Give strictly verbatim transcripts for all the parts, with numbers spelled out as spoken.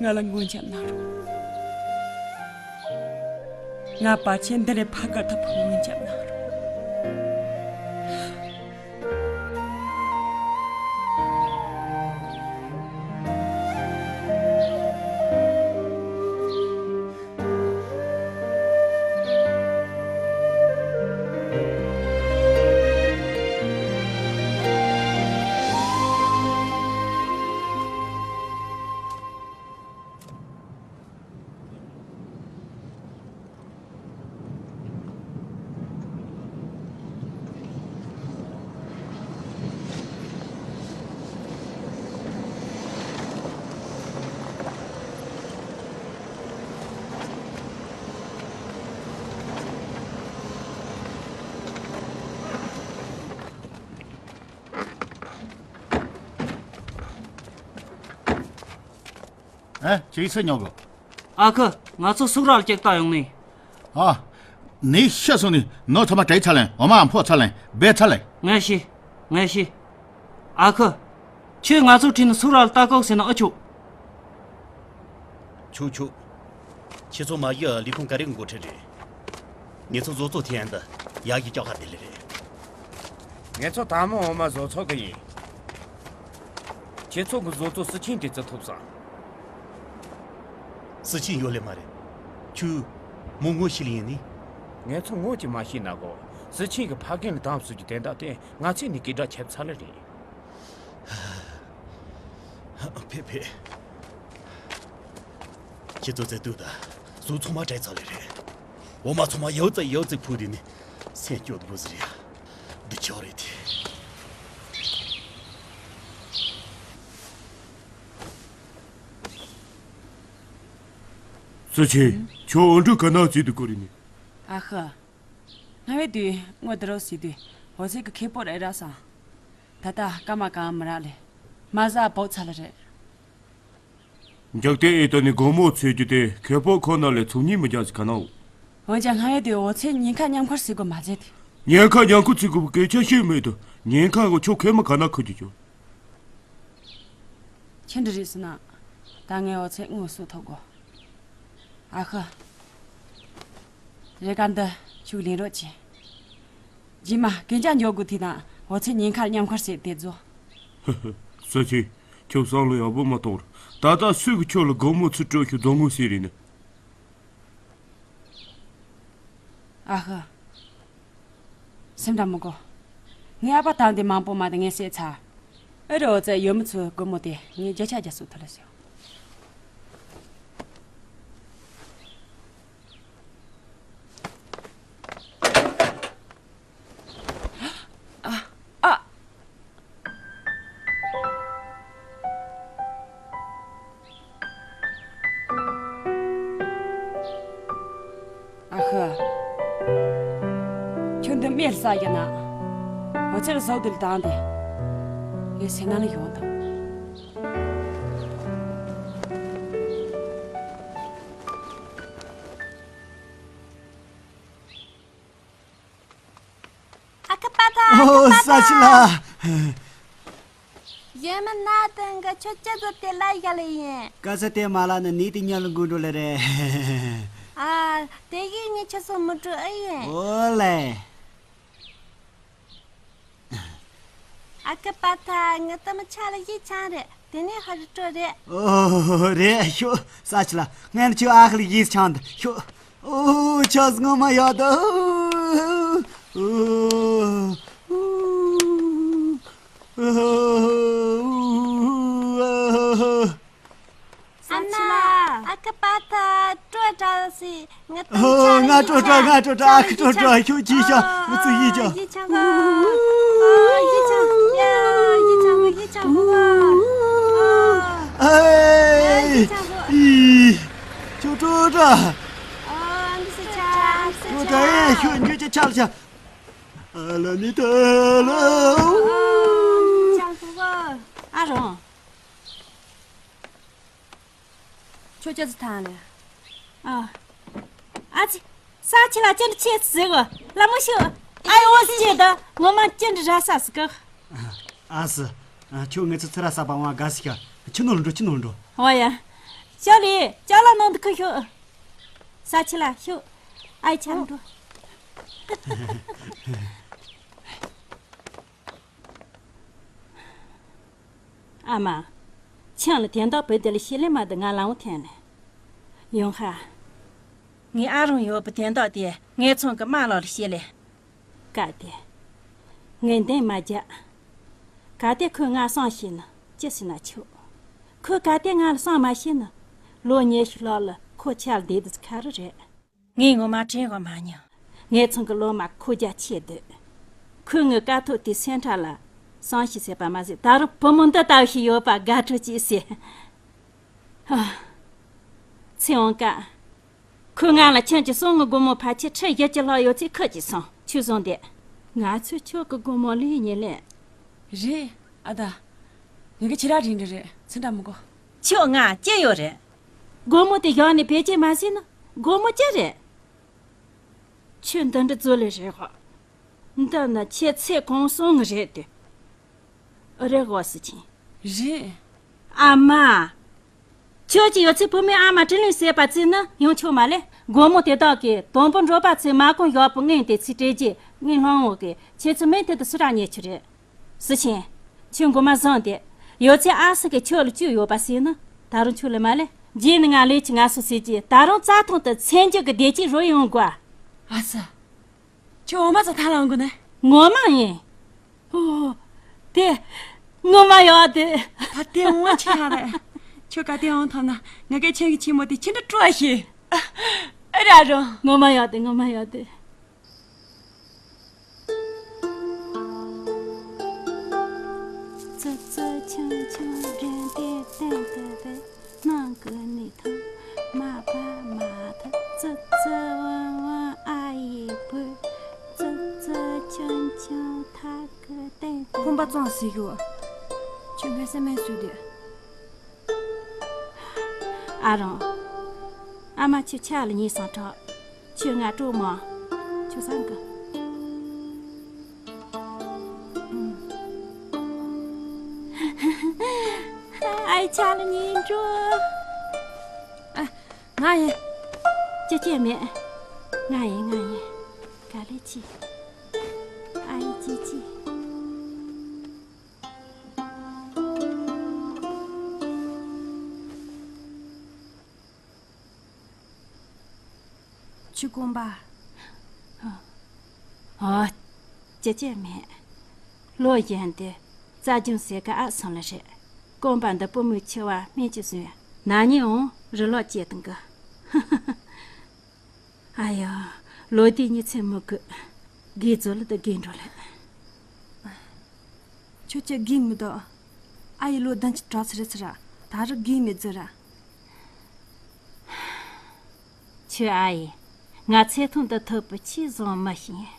ང་ལ་སྔོན་སྐྱབས་གནང་རོགས། ང་བར་ཆད་འདི་ནས་ཕར་བཀག་ཐབས་སྔོན་སྐྱབས་གནང་རོགས། ཨེ། ཅིག་སེ་ཉོ་གི། ཨ་ཁུ། ང་ཚོ་སུག་ར་ལ་ཅིག་ལྟ་ཡོང་ནི། ཨ། ནི་ཤི་སོང་ནི་ནོ་ཚང་མ་བྲེག་ཚར་ལེན། འོ་མ་འཕོ་ཚར་ལེན། སྦས་ཚར་ལེན། ངས་ཤི། ངས་ཤི། ཨ་ཁུ། ཁྱོས་ང་ཚོ་ཁྲིད་ནས་སུག་ར་ལ་ལྟ་གོ་ཟེར་ན་ཨེ་ཆོག་ཆོག་ཆོག་ཁྱེད་ཚོ་མ་གཞི་ལས་ཁུངས་ག་རེ་གི་འགོ་ཁྲིད་རེད། ངེད་ཚོ་བཟོ་ཚོགས་འཐུས་ཡན་དུ་ཡག་གི་ལྕགས་ཁ་དེ་ལས་རེད། ངེད་ཚོ་དང་མོ་འོ་མ་བཟོ་ཚོགས་གི་ཡིན། ཁྱེད་ཚོ་གི་བཟོ་ཚོགས་སི་ཆིན་དེ་ཙི་ཐུབ་སོང་། སི་ཆིན་ཡོད་ལེ་མ་རེད། ཁྱོད་མོ་ངོ་ཤེས་ལེ་ཡིན་ནི། ངེད་ཚོ་ངོ་ཅིག་མ་ཤེས་ན་གོ། སི་ཆིན་གི་ཕ་རྒན་ལ་དམ་བསུ་གི་དེ་འདྲ་དེ་ང་ཚོས་ནི་སྐད་གྲགས་ཁྱབ་ཚར་ལེ་རེད། ཕེ་ཕེ། ཁྱེད་ཚོ་ཚེ་སྟོད་ད་སུག་ཚང་མ་བྲེག་ཚར་ལེ་རེད། འོ་མ་ཚང་མ་ཡོད་ཙེ་ཡོད་ཙེ་ཕུ་དེ་ནི་སེམས་སྐྱོ་དགོས་ཟེར་ཡ། འདི་ཆོག་རེད་དེ། སུ་ཆེ། ཁྱོད་འོ་འབྲུ་ག་ན་བརྩིས་འདུག་གོ་རེད་ནི། ཨ་ཧ། སྔ་བའི་དུས་སྔོ་དུ་རོ་ཟེར་དུས་འོ་ཚད་ཀྱི་ཁེ་པོ་རེ་ར་སང་། ད་ལྟ་སྐར་མ་གང་མི་རག་ལེ། མ་ཟ་བོག་ཚ་ལ་རེད། འཇིག་རྟེན་ཨེ་ཏོ་ནི་སྒོར་མོ་འཚོལ་རྒྱུ་དེ་ཁེ་པོ་ཁོ་ན་ལས་ཚོང་གཉིས་མི་རྒྱག་ཟིག་ག་ན་འོ། འོན་ཀྱང་སྔ་ཡོད་དུས་འོ་ཚད་ཉེན་ཁ་མཉམ་འཁུར་སྲིད་དགོས་མ་ཟད་དེ། ཉེན་ཁ་མཉམ་འཁུར་སྲིད་དགོས་པའི་སྐད་ཆ་བཤད་མེད་དོ། ཉེན་ཁ་གི་ཆོ་ཁེ་མ་ག་ན་འཁུར་རྒྱུ་ཆོ། ཁྱེད་འདྲི་རེད་ཟེར་ན། ད་ངས་འོ་ཚད་དངོས་སུ་ཐོབ་དགོས། ཨ་ཧ། རེ་ག་འདི་ཆུག་ལེན་རོགས་གྱིས། རྗེས་མ་གན་ཅག་འཇོག་དགོས་དུས་དང་འོ་ཚད་ཉེན་ཁ་མཉམ་འཁུར་བྱེད་དེ་རྫོགས། ཧི་ཧི། ས་ཆེ། ཁྱོད་བསམ་བློ་ཡག་པོ་མ་གཏོང་ར། ད་ལྟ་སུས་ཀྱི་ཁྱོད་ལ་སྒོར་མོ་ཚུར་སྤྲོད་ཤོག་རྫོང་ངོས་ཟེར་རེད་ནི། ཨ་ཧ། སེམས་ཁྲལ་མི་དགོས། ངའི་ཨ་ཕ་དམ་དེ་མང་པོ་མ་དེ་ངས་བཤད་ཚར། ཨེ་རོ་ཙེ་ཡོད་མི་ཚོའི་སྒོར་མོ་དེ་ངས་བརྒྱ་ཆ་བརྒྱ་སུ་ཐུ་ལ་ཞོག་ཨ། ཨ། ཨ་ཧ། ཁྱོད་འདི་མེར་ས་ཡིན་ན། འོ་ཚེར་བཟོ་དུ་ལ་དང་དེ། ངས་སེ་ན་ལ་ཡོང་དང་། ཨ་ཁུ་པ་ཐ། ཨ་ཁུ་པ་ཐ། ས་ཆི་ལ། ཡེ་མ་ན་དང་ག་ཆོ་ཅ་ཟ་དེ་ལ་ཡ་ལ་ཡིན། ཀ་ས་དེ་མ་ལ་ནི་ནི་དེ་ཉལ་དགོས་འགྲོ་ལེ་རེད། ཨ། དེ་གི་ངས་ཆ་སོ་མི་འགྲོ་ཨེ་ཡིན། ཨོ་ལེ། ཨ་ཁུ་པ་ཐ་ངི་ཏི་མི་ཆ་ལ་ཡི་ཆང་རེད། དེ་ནས་ཧ་རི་སྤྲོ་རེད། ཨོ་རེད་ཤོ། ས་ཆི་ལ་ངན་ཆུ་ཨ་ཁུ་ལ་ཡི་ཆང་འདི་ཤོ། ཨོ་ཆ་སྔོན་མ་ཡག་ད། ཨོ། ཨོ། ཨ་མ། ཨ་ཁུ་པ་ཐ་སྤྲོ་དྲག་སི། ང་ཏང་ཨོ་ང་སྤྲོ་དྲག་ང་སྤྲོ་དྲག་ཨ་ཁུ་སྤྲོ་དྲག་ཁྱོད་ཅི་ཤ་ང་ཚོ་ཡི་ཆ། ཡི་ཆ་གོ། ཡི་ཆ་གོ། ཡི་ཆ་གོ། ཨེ། ཡི་ཆ་གོ། ཁྱོད་སྤྲོ་དྲག་ཨ་འདི་སི་ཆ། སྤྲོ་དྲག་ཨེ་ཁྱོད་འཇུ་ཅི་ཆ་ལ་ཆ། ཨ་ལ་ནི་ད་ལ། ཨ་རོང་། ཁྱོད་ཅི་ཟིག་ཐང་ལེ། ཨ། ཨ་ཙི། ས་ཆི་ལ་ཅི་འདྲ་ཆེ་ཟིག་གོ། ལ་མོ་ཤི། ཨ་ཡོ་ཟི་ཅེ་ད་ངོ་མ་ཅི་འདྲ་ར་ས་ཟིག་གི། ཨ་སི། ཨ། ཁྱོད་ངེད་ཚོ་ཚུར་ར་ས་པ་བང་དགའ་སི་ཁ། ཁྱི་ནོར་འགྲོ། ཁྱི་ནོར་འགྲོ། ཨོ་ཡ། ཅོ་ལི། ཅོ་ལ་ནང་དུ་ཁུ་ཤོག་ས་ཆི་ལ་ཤོག་ཨའི་ཆ་འགྲོ། ཨ་མ། ཆང་ལ་དེ་འདག་བུ་དེ་ལ་ཤི་ལེ་མ་དུ་ང་ལང་བོ་འཐེན་ལེ། ཡོང་ཧ། ངའི་ཨ་རོང་ཡོད་པ་དེ་འདག་དེ་ངའི་ཚང་གི་མ་ལག་ལ་ཤི་ལེ། ག་དེ། ངས་འདེམས་མ་རྒྱག་ག་དེ་ཁོས་ང་སང་ཤེས་ན་ཅི་ཟེར་ན་ཆོག་ཁོས་ག་དེ་ང་ལ་སང་མ་ཤེས་ན། ལོ་ཉི་ཤུ་ལྷག་ལ་ཁོ་ཆ་ལ་བསྡད་དུས་ཁ་རུ་རེད། ངས་ངོ་མ་དྲན་གོ་མ་མྱོང་། ངའི་ཚང་གི་ལོ་མ་ཁོ་རྒྱ་ཆེ་འདུག་ཁོས་ངའི་དཀའ་ཐུབ་དེ་སེམས་ཁྲལ་ལ་སང་ཤེས་ཟེར་པ་མ་ཟད། ད་རུང་བུ་མོ་འདི་ལྟ་བུ་ཞིག་ཡོད་པ་དགའ་སྤྲོ་སྐྱེས་ཟེར། ཨ། ཚེ་དབང་དཀར། ཁོས་ང་ལ་ཁྱེད་ཀྱི་སྲུང་གི་སྒོར་མོ་ཕལ་ཆེར་ཁྲི་བཞི་བཅུ་ལྷག་ཡོད་ཚད་ཁུར་གྱིས་སོང་། ཁྱོད་བཟུང་སྟེ། ང་ཚོས་ཁྱོད་ཀྱི་སྒོར་མོ་ལེན་ཉེ་ལེ། རེད། ཨ་ད། ངེད་ཀྱི་ཁྱི་ར་རིང་རེ་རེད། ཚི་འདྲ་མི་གོ་ཁྱོད་ང་ཅི་ཡོད་རེད། སྒོར་མོ་དེ་བཞག་ནས་ཕལ་ཆེར་མ་ཟིན་ན་སྒོར་མོ་ཅི་རེད། ཁྱོད་འདི་འདྲ་རྫུ་ལས་རེད་ཧོ། འདི་ནི་ཁྱེད་ཚེ་གང་སོང་ངི་རེད་དེ། རེད་གོ་སི་ཆིན། རེད། ཨ་མ། ཁྱོད་ཀྱི་ཡོད་ཚད་བུ་མོའི་ཨ་མ་དྲིན་ལན་ཟེར་བ་བརྩིས་ན་ཡོང་ཆོག་མ་ལེ། སྒོར་མོ་དེ་དག་གིས་དང་པོ་འབྲོག་པ་ཚོས་མ་གོང་ཡག་པོ་ངན་དེ་ཚིག་སྤྲད་རྗེས་ངའི་སློང་འོག་གི་ཁྱེད་ཚོ་མི་དེ་དུ་སུ་ར་ཉེ་ཆུ་རེད། སི་ཆིན། ཁྱོད་མགོ་མ་བཟང་དེ། ཡོད་ཚད་ཨ་སི་གི་ཁྱོད་ལ་བཅུག་ཡོད་པ་ཟེར་ན་ད་རུང་ཆོག་ལེ་མ་ལེ། རྗེས་ནི་ང་ལས་ཀྱི་ང་སོ་ཟེར་གྱི་ད་རུང་རྩྭ་ཐང་དུ་མཚན་རྒྱུ་གི་བདེ་སྐྱིད་རོལ་ཡོང་དགོས། ཨ་ས། ཁྱོད་འོ་མ་ཚ་ཐ་ལང་གོ་ནས། ངོ་མ་ཡིན། ཨོ། དེ། ངོ་མ་ཡོད་དེ། ད་དེ་འོང་ཆེ་ཡ་རེད། ཁྱོད་ག་དེ་འོང་ཐོབ་ན་ང་གའི་ཆང་གི་ཆེན་མོ་དེ་ཁྱི་འདྲ་སྤྲོ་བ་ཤེས། ར་རོ། ངོ་མ་ཡོད་དེ། ངོ་མ་ཡོད་དེ། ཙི་ཙི་ཆུང་ཆུང་རྒན་དེ་བསྟན་དུ་རེད། ནང་གི་ནི་ཐང་མ་པ་མ་ཐ་ཙི་ཙི་ཝང་ཝང་ཨ་ཡི་བུ། ཙི་ཙི་ཆུང་ཆུང་ཐ་གི་བསྟན་དུ། ཁོམ་པ་ཙང་ཟིག་གོ་ཁྱོད་ངའི་སེམས་མེད་སུས་དེ། ཨ་རང་། ཨ་མ་ཁྱོད་ཆ་ལ་ཉེ་སང་དྲག་ཁྱོད་ང་སྤྲོ་མ། ཁྱོད་སང་གི། ཨའི་ཆ་ལ་ཉེ་འགྲོ། ཨ། ང་ཡིན། ཅི་ཅི་མེད། ང་ཡིན། ང་ཡིན། ག་ལེ་ཅི། ཨའི་ཅི་ཅི། ཆུ་དཀོན་པ། ཨ། ཅི་ཅི་མེད། ལོ་གཞོན་དུས་རྩྭ་ལྗང་ཟེར་ག་ཨ་སོང་ལ་རེད། དཀོན་པ་འདི་བུ་མོའི་ཆེ་བ་སྨན་གྱི་བཟུང་ཡ། ན་ནིང་འོང་རི་ལོག་སྐྱེས་དང་གི། ཨ་ཡོ། ལོ་དེའི་ཉི་ཚེ་མི་དགོས། དགེ་རྫོ་ལ་དུ་དགེ་འགྲོ་ལ། ཁྱོད་ཀྱི་དགེ་མི་འདུག་ཨ་ཡི་ལོ་བདུན་ཅུ་དྲག་ཚར་ཚར། ད་རུ་དགེ་མི་རྫི་ར། ཁྱོད་ཨ་ཡི། ང་ཚེ་ཐུང་དུ་ཐུབ་པའི་ཆེས་བཟང་མི་ཤིང་།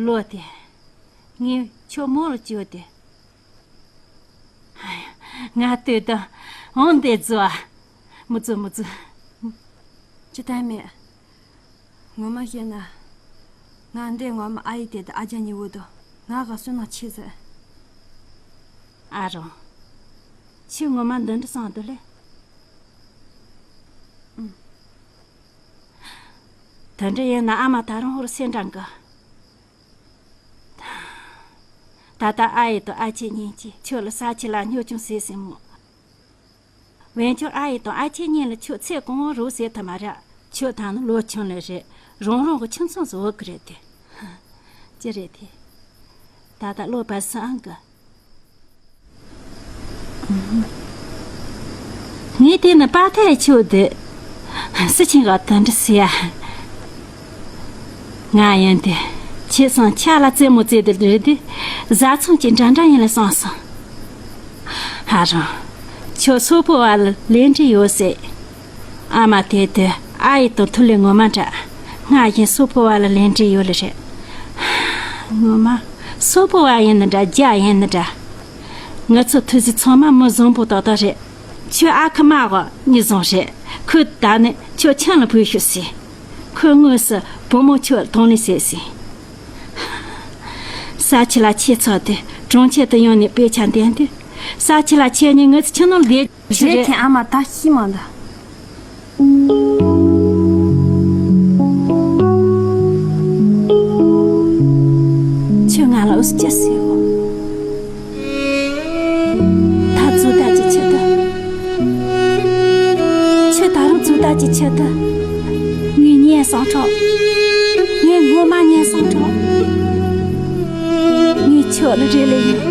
ལོ་དེ། ངས་ཁྱོད་མོ་ལ་བཅོལ་ཏེ། ང་ལྟོས་དང་འོང་དེ་རྫོ། མི་རྫོ། མི་རྫོ། ཅི་ལྟར་མེད། ངོ་མ་བཤད་ན། ང་འདྲེ་ངོ་མ་ཨ་ཡི་དེ་དང་ཨ་ཅག་གཉིས་བོ་དང་ང་ག་བསོད་ནམས་ཆེ་ཟེར། ཨ་རོ། ཁྱོད་ངོ་མ་འདི་འདྲ་བསམ་འདུག་ལེ། ཨུམ། དེ་འདྲ་ཡིན་ན་ཨ་མ་ད་རུང་ཧོར་སེ་འདྲ་འགི། ད་ལྟ་ཨ་ཡི་དང་ཨ་ཅེ་གཉིས་ཀྱིས་ཁྱོད་ལ་ས་ཆ་ལ་སྨྱོ་ཆུང་ཟེར་སྲིད་མོད། འོན་ཀྱང་ཨ་ཡི་དང་ཨ་ཅེ་གཉིས་ལ་ཁྱོད་ཚེ་གང་བོར་རོགས་ཟེར་ཐུབ་མ་རེད། ཁྱོད་ད་ནི་ལོ་ཆུང་ལེ་རེད། རང་རང་གི་ཁྱིམ་ཚང་བཟོ་གི་རེད་དེ། ཅི་རེད་དེ། ད་ལྟ་ལོ་བར་སང་གི། ངས་དེ་ནི་པ་ཐལ་ཆོག་དེ། སི་ཆིང་ག་དེ་འདྲ་ཟེར་ཡ། ང་ཡིན་ཏེ། ཁྱེད་སང་ཆ་ལ་རྩེད་མོ་རྩེ་དེ་རེད་དེ། བཟའ་ཚང་གི་འདྲ་འདྲ་ཡིན་ལ་སང་སང་། ཧ་རང་། ཁྱོད་སོག་པོ་བ་ལ་ལས་འབྲེལ་ཡོད་ཟེར། ཨ་མ་དེ་དུས་ཨ་ཡི་དང་ཐུ་ལེ་ངོ་མ་འདྲ། སྔར་བཞིན་སོག་པོ་བ་ལ་ལས་འབྲེལ་ཡོད་ལེ་རེད། ངོ་མ། སོག་པོ་བ་ཡིན་ནི་འདྲ་རྒྱ་ཡིན་ནི་འདྲ། ང་ཚོ་ཐུ་ཟི་ཚང་མ་མི་བཟང་པོ་ཏག་ཏག་རེད། ཁྱོད་ཨ་ཁུ་མ་གོ་མྱི་བཟང་རེད། ཁོས་ད་ནི་ཁྱོད་ཁྱིམ་ལ་བུད་ཤོག་ཟེར། ཁོས་དངོས་སུ་བུ་མོ་ཁྱོད་གདོང་ལེན་བྱེད་ཟེར། ས་ཆི་ལ་ཁྱེད་ཚོ་དེ་ གྲོང་ཁྱེར་དུ་ཡོང་ནས་དཔེ་ཆ་འདོན་དུས། ས་ཆུ་ལ་ཆས་ནས་ངུ་ཚ་ཆུ་ནང་བསྡད་ཆུ་རེད། རེད་ཁན་ཨ་མ་ད་ཤི་མ་འདའ། ཁྱོད་ང་ལ་འུ་ཅི་ཟེར་བ། ད་ཚོད་ལྟ་ཅི་ཆེ་ད། ཁྱོད་ད་རུང་ཚོད་ལྟ་ཅི་ཆེ་ད། ངས་ཉན་སོང་ཁྲོ། ངས་ངོ་མ་ཉན་སོང་ཁྲོ། ངས་ཁྱོད་ལ་རེ་ལེ་ཡིན།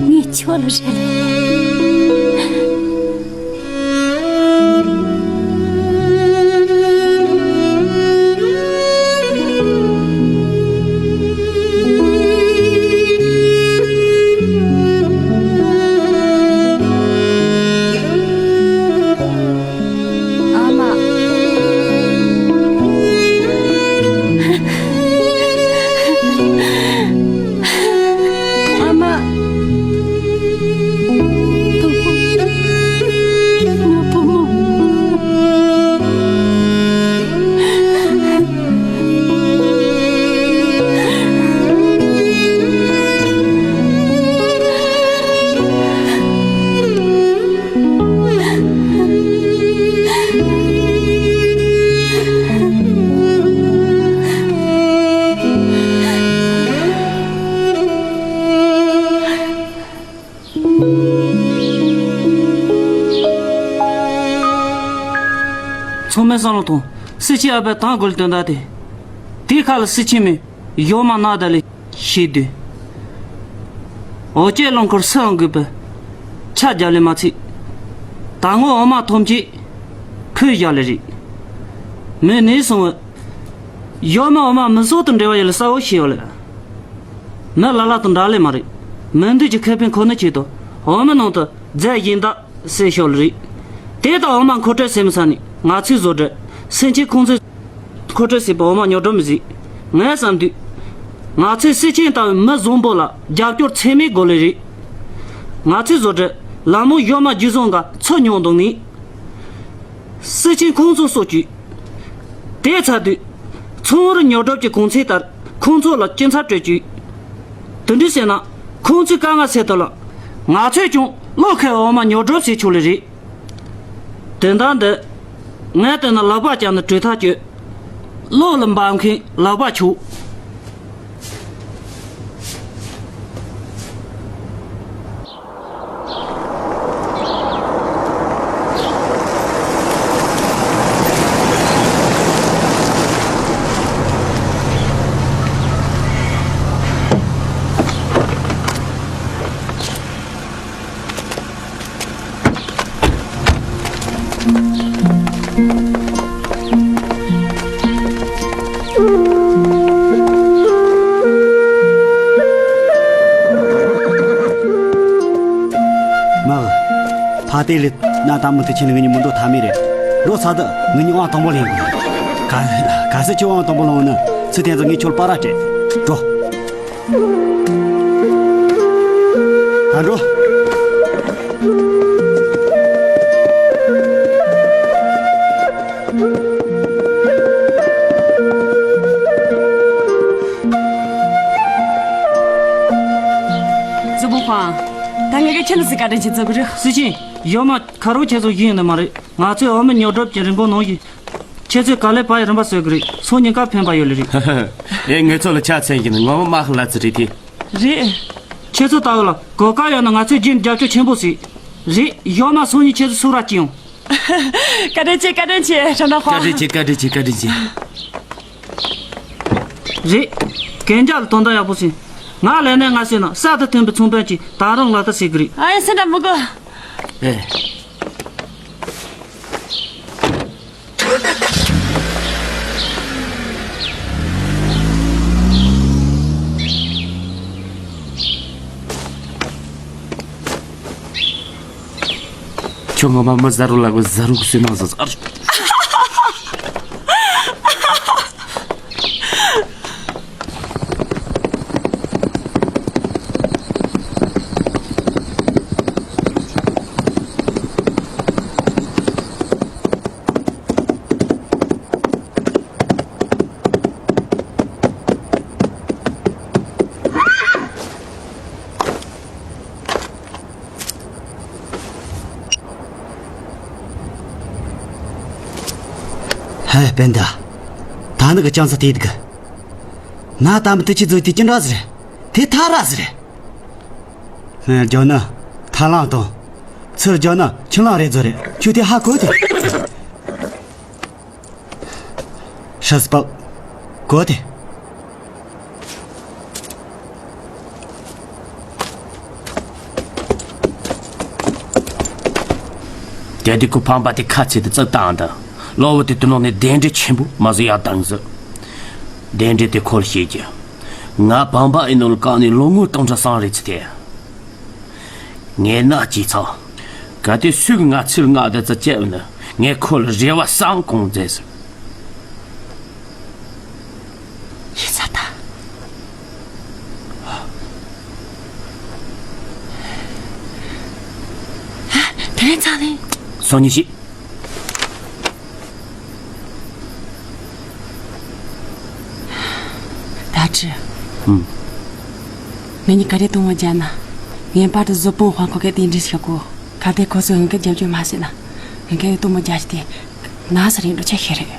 ངས་ཁྱོད་ལ་རེ་ལེ་ཡིན། ཨ་མ། ཨ་མ། བུ་མོ། ང་བུ་མོ། ཚང་མས་བསམ་བློ་ཐོངས། སེ་ཆེན་ཨ་ཕས་དང་དགོས་དོན་དག་དེ། དེའི་ཁ་ལ་སེ་ཆེན་མོས་ཡོག་མ་ནག་ད་ལས་ཤེས་དུས། འོ་སྐྱེས་རླངས་འཁོར་སུའང་དགོས་པའི་ཆ་རྒྱབ་ལས་མ་ཚད། ད་ངོ་འོ་མ་ཐོམ་ཆེ་ཁོས་བཞག་ལས་རེད། མོས་ནས་སོང་བས། ཡོག་མ་འོ་མ་མི་སོགས་དང་འབྲེལ་བ་ཡོད་ལ་གསལ་བོ་ཤེས་ཡོད་ལ། མི་ལ་ལ་དང་འདྲ་ལས་མ་རེད། མི་འདུས་ཀྱི་ཁེ་ཕན་ཁོ་ན་ཆེད་དུ་འོ་མའི་ནང་དུ་རྫས་གཞན་དག་བསྲེས་ཤོག་ལ་རེད། དེ་དག་འོ་མ་མཁོ་སྤྲོད་བྱེད་མི་ས་ནས་ང་ཚོའི་བཟོ་གྲྭ་སེམས་ཅན་ཁོང་ཚོས་མཁོ་སྤྲོད་བྱས་པའི་འོ་མ་ཉོ་སྒྲུབ་མི་བྱེད། ངས་བསམ་དུས། ང་ཚོས་སེམས་ཅན་ལྟ་བུའི་མི་བཟང་པོ་ལ་རྒྱབ་སྐྱོར་ཚད་མེད་དགོས་ལེ་རེད། ང་ཚོའི་བཟོ་གྲྭ་ལ་མོ་ཡོད་མ་རྒྱུ་བཟང་ག་ཚོ་ཉོ་འདུག་ནི། སེམས་ཅན་ཁོང་ཚོ་སོགས་ཀྱིས། དེ་ཚར་དུས། ཚོང་རུ་ཉོ་སྒྲུབ་ཀྱི་གོང་ཚད་ལྟར་ཁོང་ཚོ་ལ་སྐྱིན་ཚབ་སྤྲོད་ཀྱི། དེ་འདྲ་བྱས་ན་ཁོང་ཚོའི་དཀའ་ངལ་སེལ་ཐུབ་ལ། ང་ཚོས་ཀྱང་བློ་ཁེལ་འོ་མ་ཉོ་སྒྲུབ་བྱེད་ཆོག་ལེ་རེད། དོན་དག་འདི། ངས་བལྟས་ན་ལག་པ་བརྐྱངས་ནས་གྲོས་ཐག་གཅོད། བློ་ལ་འབབ་མཁན་ལག་པ་ཆོག་མ། ཕ་དེ་ལས་ན་ད་མུ་མཐུད་ཕྱིན་ནས་ངེད་གཉིས་མི་འགྲོ་ཐབས་མེད་རེད། འགྲོ་ཚར་དུས་ངེད་གཉིས་དབང་དང་པོ་ལེན་དགོས། ག་གལ་སྲིད་ཁྱོད་དབང་དང་པོ་ལེན་འོང་ན་ཚུལ་དེ་ཚོ་ངས་ཁྱོད་ལ་པར་ར་སྤྲད། འགྲོ། ད་འགྲོ། གཟུགས་པོ་ཕང་། ད་ངས་ཀྱིས་ཁྱེད་ལ་ཟིག་བཀའ་དྲིན་ཆེ་བརྩི་གི་རེད། སེ་ཆེན། ཡོད་མ་ཁ་རོག་ཁྱེད་ཚོ་ཡིན་ནི་མ་རེད། ང་ཚོས་འོ་མ་ཉོ་སྒྲུབ་ཀྱི་རིན་གོང་ནང་བཞིན། ཁྱེད་ཚོས་ག་ལེར་ཕར་ཡི་རིན་པ་བཟོ་གི་རེད། སང་ཉིན་ཀ་ཕན་པ་ཡོད་ལེ་རེད། ཨེ་ངེད་ཚོ་ལ་ཆ་མཚོན་གྱི་ནི་ངོ་མ་མ་ཧ་ལ་ཙི་རེད་དེ། རེད། ཁྱེད་ཚོ་ལྟ་བུ་ལ་གོ་སྐབས་ཡོད་ན་ང་ཚོས་རྗེས་རྒྱབ་སྐྱོར་ཆེན་པོ་བྱེད། རེད། ཡོད་མ་སང་ཉིན་ཁྱེད་ཚོ་སུ་ར་སྐྱིད་ཡོང་། བཀའ་དྲིན་ཆེ། བཀའ་དྲིན་ཆེ། ཁྲ་འདྲ་ཧྭ། བཀའ་དྲིན་ཆེ། བཀའ་དྲིན་ཆེ། བཀའ་དྲིན་ཆེ། རེད། གན་རྒྱ་ལ་དོན་དག་ཡག་པོ་ཟིན། ང་ལས་ནས་ང་ཟེར་ན་གསར་དུ་ཐོན་པའི་ཚོང་དཔོན་གྱིས་ད་རུང་ལག་བསྟར་བྱེད་ཀྱི་རེད། ཨ་ཡ་སེ་འདྲ་མི་དགོས། ཨེ། ཁྱོད་ངོ་མ་མི་ཟ་རུ་ལ་གོ་ཟ་རུ་གི་སུན་སྣང་ཟ་ཟ། ཨེ། སྤེན་ཟླ། ད་ནི་གི་ཅང་ས་དེ་དག་ན་ད་མི་དེ་ཅི་ཟོས་དེ་ཅི་འདྲ་ཟེར། དེ་ཐ་ར་ཟེར། ཧན། རྒྱོ་ནི། ཐ་ལང་དང་། ཚུར་རྒྱོ་ནི་ཆུ་ལང་རེ་ཟོ་རེ། ཁྱོད་དེ་ཧ་གོ་དེ། ཧྲ་སི་པག་གོ་དེ། དེ་དུས་ཁོ་ཕམ་པ་དེ་ཁ་ཚིག་དེ་བཙུགས་བཏང་དང་། གློ་བུར་དུ་དེ་ནང་ནས་གདན་འདྲེ་ཆེན་པོ་མ་བཟོ་ཡག་དང་ཟེར། གདན་འདྲེ་དེ་ཁོ་ལ་བཤད་རྒྱུ། ང་ཕམ་པ་ཨེ་ནོ་ལ་བཀག་ནས་ལོ་ངོ་སྟོང་ཕྲག་སང་རེད་ཚེ་དེ། ངས་མནའ་སྐྱེལ་ཚར། གལ་ཏེ་སུས་ང་ཚུར་མངགས་བསྡད་ཚུལ་བྱས་པ་ན། ངས་ཁོ་ལ་རེ་བ་བསམ་གང་མཛད་ཟེར། ཡིན་ས་ད། ཨ། དེ་རིང་ཚང་ནི། སང་ཉིན་ཤི། ད་ཅི། ཨུམ། ངེད་གཉིས་ག་རེ་གཏོང་བ་རྒྱག་ན། ངེས་པར་དུ་བཟོད་པོ་དཔང་ཁོ་གེ་དེ་འདྲི་ཤོག་གོ། གལ་ཏེ་ཁོ་ཚོས་ངེད་ག་རྒྱབ་སྐྱོར་མ་བྱས་ན། ངེད་ག་གཏོང་བ་རྒྱག་ཅི་དེ། ན་ས་རིང་འགྲོ་ཆ་ཤེས་རེད།